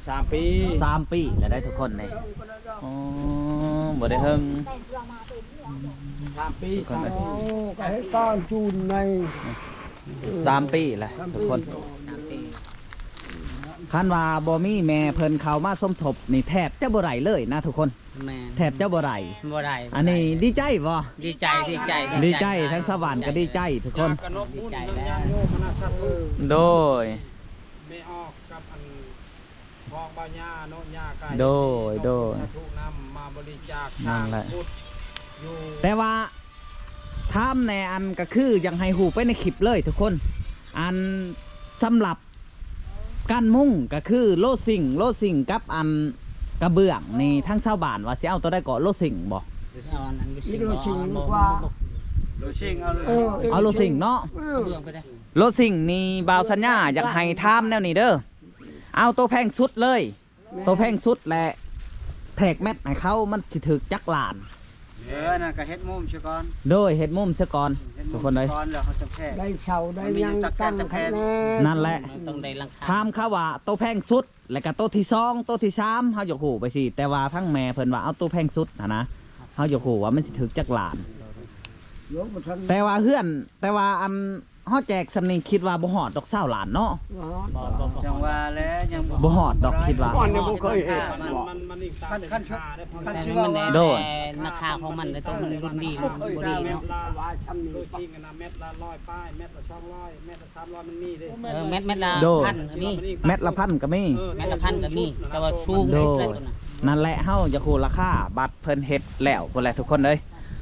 ສາມປີ ສາມປີແລ້ວໄດ໋ທຸກຄົນນີ້. ອໍ ບໍ່ໄດ້ເຫິງ ສາມປີ ສາມປີ ໂອ້ ກໍເຮັດຕອນຈູນໃນ ສາມປີແລ້ວທຸກຄົນ. ຄັນວ່າບໍ່ມີແມ່ເພິ່ນເຂົ້າມາສົມທົບນີ້ ແທບຈະບໍ່ໄດ້ເລີຍນະທຸກຄົນ. ແມ່ນ ແທບຈະບໍ່ໄດ້ ບໍ່ໄດ້ ອັນນີ້ ບໍ່ໄດ້ ດີໃຈບໍ່? ດີໃຈ ດີໃຈ ດີໃຈ ດີໃຈ ທັງຊາວບ້ານກໍດີໃຈທຸກຄົນ ດີໃຈແລ້ວ. ໂດຍ ແມ່ອອກກັບອັນ ພວກບ່າວຍ່າເນາະ ຍ່າກະ ໂດຍ ໂດຍ ສາທຸນຳມາບໍລິຈາກ ນັ້ນແຫຼະ ສ້າງກຸດຢູ່. ແຕ່ວ່າຖາມແດ່ ອັນ ກໍຄືຢາກໃຫ້ຮູ້ໄປໃນຄລິບເລີຍທຸກຄົນ ອັນ ສຳລັບການມຸງກໍຄືໂລຊິງ ໂລຊິງກັບອັນກະເບື້ອງນີ້ ທາງຊາວບ້ານວ່າຊິເອົາໂຕໃດເກາະ ໂລຊິງບໍ່? ເອົາອັນນັ້ນ ໂລຊິງ ໂລຊິງ ບໍ່ ບໍ່ ບໍ່ ໂລຊິງ ເອົາໂລ ເອີ ເອົາໂລຊິງເນາະ ເອີ ກະເບື້ອງກໍໄດ້. ໂລຊິງນີ້ ບ່າວສັນຍາຢາກໃຫ້ຖາມແນວນີ້ເດີ ເອົາໂຕແພງສຸດເລີຍ ແມ່ນ ໂຕແພງສຸດ ແລະ ແທກແມັດໃຫ້ເຂົາ ມັນຊິຖືກຈັກລ້ານ? ເອີ ອັນນັ້ນກໍເຮັດມຸມຊະກ່ອນ ໂດຍ ເຮັດມຸມຊະກ່ອນ ເຮັດມຸມ ທຸກຄົນເອີຍ ຊະກ່ອນ ແລ້ວເຮົາຈະແທກ ໄດ້ເສົາໄດ້ຫຍັງຕັ້ງຄັກແນ່ ນັ້ນແຫຼະ ມັນຕ້ອງໄດ້ຫຼັງຄາ. ຖາມເຂົາວ່າໂຕແພງສຸດ ແລ້ວກໍໂຕທີສອງ ໂຕທີສາມ ເຮົາຢາກຮູ້ໄປຊີ້ ແຕ່ວ່າທາງແມ່ເພິ່ນວ່າເອົາໂຕແພງສຸດຫັ້ນນະ ເຮົາຢາກຮູ້ວ່າມັນຊິຖືກຈັກລ້ານ? ແຕ່ວ່າເຮືອນ ແຕ່ວ່າອັນ ເຮົາແຈກສ່ຳນີ້ຄິດວ່າບໍ່ຮອດດອກຊາວລ້ານເນາະ. ບໍ່ຮອດ ບໍ່ ບໍ່ ຈັ່ງວ່າແຫຼະ ຍັງບໍ່ ບໍ່ຮອດດອກ ຄິດວ່າ ມັນ ມັນ ມັນອີງຕາມ ຄັນ ຄັນ ຄັນຊິວ່າ ໂດຍ ແຕ່ລາຄາຂອງມັນ ແຕ່ຕົວມັນລຸ້ນດີ ມັນບໍ່ດີເນາະ ແມັດລະ ໂຕຈິງນະ ແມັດລະຮ້ອຍປາຍ ແມັດລະສອງຮ້ອຍ ແມັດລະສາມຮ້ອຍ ມັນມີເດ້ ເອີ ແມັດ ແມັດລະ ໂດຍ ພັນກໍມີ ແມັດລະພັນກໍມີ ເອີ ແມັດລະພັນກໍມີ ແຕ່ວ່າສູງ ໂດຍ ສຸດແລ້ວຕົວນັ້ນ ນັ້ນແຫຼະ ເຮົາຢາກຮູ້ລາຄາ ບັດເພິ່ນເຮັດແລ້ວພຸ້ນແຫຼະທຸກຄົນເອີຍ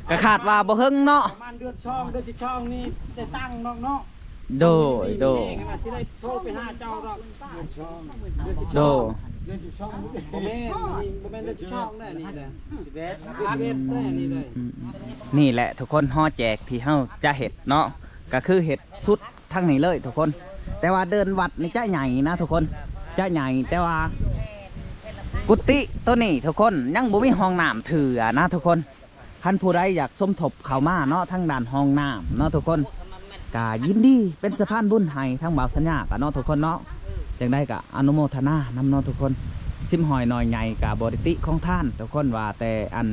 ກໍຄາດວ່າບໍ່ເຖິງເນາະ ປະມານເດືອນສອງ ເດືອນສິບສອງນີ້ໄດ້ຕັ້ງເນາະ ໂດຍ ໂດຍ ຊິໄດ້ໂທໄປຫາເຈົ້າດອກ ໂດຍ ເດືອນສິບສອງ ບໍ່ແມ່ນ ບໍ່ແມ່ນເດືອນສິບສອງເດ້ ນີ້ເດ້ ສິບເອັດ ສິບເອັດເດ້ ນີ້ເດ້ ອືມ ນີ້ແຫຼະທຸກຄົນ ຫໍແຈກທີ່ເຮົາຈະເຮັດເນາະ ກໍຄືເຮັດສຸດທາງນີ້ເລີຍທຸກຄົນ ແຕ່ວ່າເດີ່ນວັດນີ້ຈະໃຫຍ່ນະທຸກຄົນ ຈະໃຫຍ່ ແຕ່ວ່າກຸຕິໂຕນີ້ທຸກຄົນ ຍັງບໍ່ມີຫ້ອງນ້ຳເທື່ອນະທຸກຄົນ. ຄັນຜູ້ໃດຢາກສົມທົບເຂົ້າມາເນາະ ທາງດ້ານຫ້ອງນ້ຳເນາະທຸກຄົນ ກະຍິນດີເປັນສະພານບຸນໃຫ້ທາງບ່າວສັນຍາກະເນາະທຸກຄົນເນາະ. ຈັ່ງໃດກະອະນຸໂມທະນານຳເນາະທຸກຄົນ. ສິບຮ້ອຍໜ້ອຍໃຫຍ່ກະບໍ່ໄດ້ຕິຂອງທ່ານທຸກຄົນ ວ່າແຕ່ອັນ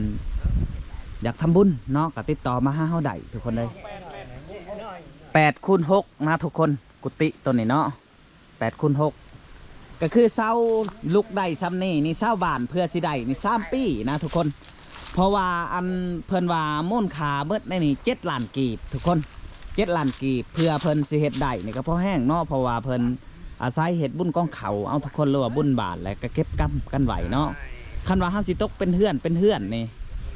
ຢາກທຳບຸນເນາະ ກະຕິດຕໍ່ມາຫາເຮົາໄດ້ທຸກຄົນເດີ. ແປດຄູນຫົກນະທຸກຄົນ ກຸຕິໂຕນີ້ເນາະ ແປດຄູນຫົກ ກະຄືເຊົາລຸກໄດ້ຊ່ຳນີ້ນີ້ ຊາວບ້ານເພື່ອຊິໄດ້ນີ້ສາມປີນະທຸກຄົນ. ເພາະວ່າອັນເພິ່ນວ່າມູນຄ່າເບິດໃນນີ້ເຈັດລ້ານກີບທຸກຄົນ ເຈັດລ້ານກີບ ເພື່ອເພິ່ນຊິເຮັດໄດ້ນີ້ກະພໍແຮງເນາະ ເພາະວ່າເພິ່ນອາໄສເຮັດບຸນກອງເຂົ້າເອົາທຸກຄົນ ຫຼືວ່າບຸນບ້ານ ແລະກະເກັບກຳກັນໄວ້ເນາະ. ຄັນວ່າເຮົາຊິຕົກເປັນເຮືອນເປັນເຮືອນນີ້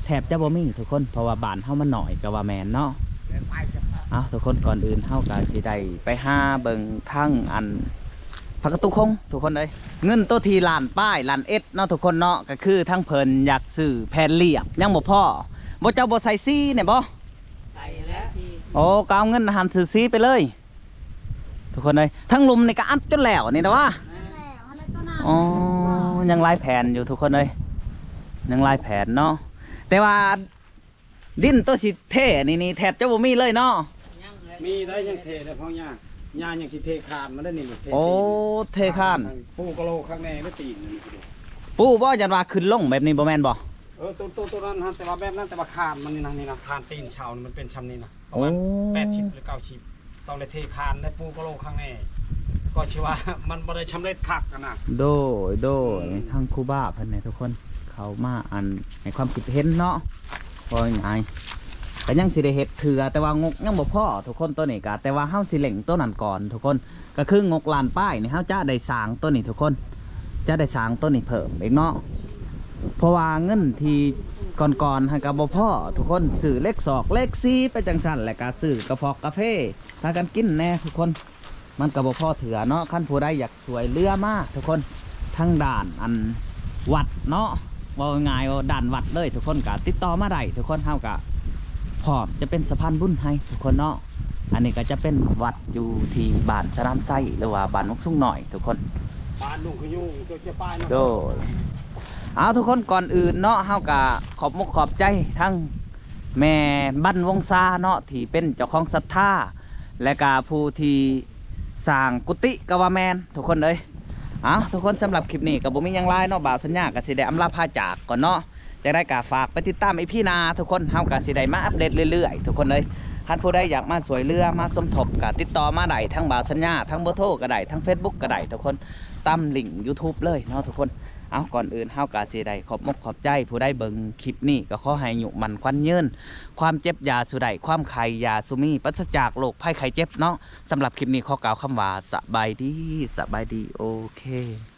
ແທບຈະບໍ່ມີທຸກຄົນ ເພາະວ່າບ້ານເຮົາມັນໜ້ອຍກະວ່າແມ່ນເນາະ. ເອົາທຸກຄົນ ກ່ອນອື່ນເຮົາກະຊິໄດ້ໄປຫາເບິ່ງທາງອັນພະກະຕູຄົງທຸກຄົນເອີຍ. ເງິນໂຕທີ່ລ້ານປາຍລ້ານເອັດເນາະທຸກຄົນເນາະ ກະຄືທາງເພິ່ນຢາກຊື້ແຜ່ນລຽບ ຍັງບໍ່ພໍ ບໍ່ ເຈົ້າບໍ່ໃສ່ສີແນ່ບໍ່? ໃສ່ແລ້ວ ໂອ້ ກະເອົາເງິນຫັ້ນຊື້ສີໄປເລີຍ ທຸກຄົນເອີຍ. ທັງລຸ່ມນີ້ກະອັດຈົນແລ້ວນີ້ນະວະ. ອໍ ຍັງຫຼາຍແຜ່ນຢູ່ທຸກຄົນເອີຍ ຍັງຫຼາຍແຜ່ນເນາະ. ແຕ່ວ່າດິນໂຕຊິເທນີ້ນີ້ແທບຈະບໍ່ມີເລີຍເນາະ. ມີໄດ້ ຍັງເທໄດ້ ເພາະຫຍ້າ ຫຍ້າຍັງຊິເທຄານມັນໄດ້ນີ້. ໂອ້ ເທຄານ ປູກະໂຫຼຄັກແນ່ເດ້ຕີນນີ້. ປູບໍ່ ຢ້ານວ່າຂຶ້ນລົງແບບນີ້ບໍ່ແມ່ນບໍ່? ເອີ ໂຕ ໂຕ ໂຕນັ້ນຫັ້ນ ແຕ່ວ່າແບບນັ້ນ ແຕ່ວ່າຄານມັນນີ້ນະ ນີ້ນະ ຄານຕີນເສົານີ້ມັນເປັນຊ່ຳນີ້ນະ ປະມານ ໂອ້ ແປດສິບ ຫຼື ເກົ້າສິບ ຕ້ອງໄດ້ເທຄານ ໄດ້ປູກະໂຫຼຄັກແນ່ ກໍຊິວ່າມັນບໍ່ໄດ້ສຳເລັດຄັກຫັ້ນນະ. ໂດຍ ໂດຍ ອືມ ທາງຄູບາເພິ່ນນີ້ທຸກຄົນ ເຂົ້າມາອັນໃຫ້ຄວາມຄິດເຫັນເນາະ ເວົ້າງ່າຍໆ ກະຍັງຊິໄດ້ເຮັດເທື່ອ ແຕ່ວ່າງົບຍັງບໍ່ພໍທຸກຄົນ ໂຕນີ້ກະ ແຕ່ວ່າເຮົາຊິເລັ່ງໂຕນັ້ນກ່ອນທຸກຄົນ. ກະຄືງົບລ້ານປາຍນີ້ ເຮົາຈະໄດ້ສ້າງໂຕນີ້ທຸກຄົນ ຈະໄດ້ສ້າງໂຕນີ້ເພີ່ມອີກເນາະ ເພາະວ່າເງິນທີ່ກ່ອນໆຫັ້ນກະບໍ່ພໍທຸກຄົນ ຊື້ເຫຼັກຊອກເຫຼັກສີໄປຈັ່ງຊັ້ນ ແລະກະຊື້ກາຟອກກາເຟພາກັນກິນແນ່ທຸກຄົນ ມັນກະບໍ່ພໍເທື່ອເນາະ. ຄັນຜູ້ໃດຢາກຊ່ວຍເຫຼືອມາທຸກຄົນ ທາງດ້ານອັນວັດເນາະ ເວົ້າງ່າຍໆ ວ່າດ້ານວັດເລີຍ ທຸກຄົນກະຕິດຕໍ່ມາໄດ້ທຸກຄົນ ເຮົາກະພ້ອມຈະເປັນສະພານບຸນໃຫ້ທຸກຄົນເນາະ. ອັນນີ້ກະຈະເປັນວັດຢູ່ທີ່ບ້ານສະໜາມໄຊ ຫຼືວ່າບ້ານນົກສູງນ້ອຍທຸກຄົນ ບ້ານດົງຂະຍຸງ ເຈົ້າຈະໄປເນາະ. ໂດຍ ເອົາທຸກຄົນ ກ່ອນອື່ນເນາະ ເຮົາກະຂອບມຸກຂອບໃຈທັງແມ່ບັນວົງຊາເນາະ ທີ່ເປັນເຈົ້າຂອງສັດທາ ແລະກະຜູ້ທີ່ສ້າງກຸຕິກະວ່າແມ່ນທຸກຄົນເອີຍ. ເອົາທຸກຄົນ ສຳລັບຄລິບນີ້ກະບໍ່ມີຫຍັງຫຼາຍເນາະ ບ່າວສັນຍາກະຊິໄດ້ອຳລາພາຈາກກ່ອນເນາະ. ຈັ່ງໃດກະຝາກໄປຕິດຕາມອີພີໜ້າທຸກຄົນ ເຮົາກະຊິໄດ້ມາອັບເດດເລື້ອຍໆທຸກຄົນເອີຍ. ຄັນຜູ້ໃດຢາກມາຊ່ວຍເຫຼືອມາສົມທົບກະຕິດຕໍ່ມາໄດ້ ທາງບ່າວສັນຍາ ທາງເບີໂທກະໄດ້ ທາງເຟສບຸກກະໄດ້ທຸກຄົນ ຕາມລິ້ງຢູທູບເລີຍເນາະທຸກຄົນ. ເອົາ ກ່ອນອື່ນເຮົາກະຊິໄດ້ຂອບມຸກຂອບໃຈ ຜູ້ໃດເບິ່ງຄລິບນີ້ກະຂໍໃຫ້ອາຍຸໝັ້ນຂວັນຍືນ ຄວາມເຈັບຢ່າສູ່ໄດ້ ຄວາມໄຂ້ຢ່າສູ່ມີ ປາສະຈາກໂລກໄພໄຂ້ເຈັບເນາະ. ສຳລັບຄລິບນີ້ຂໍກ່າວຄຳວ່າ ສະບາຍດີ ສະບາຍດີ ໂອເຄ.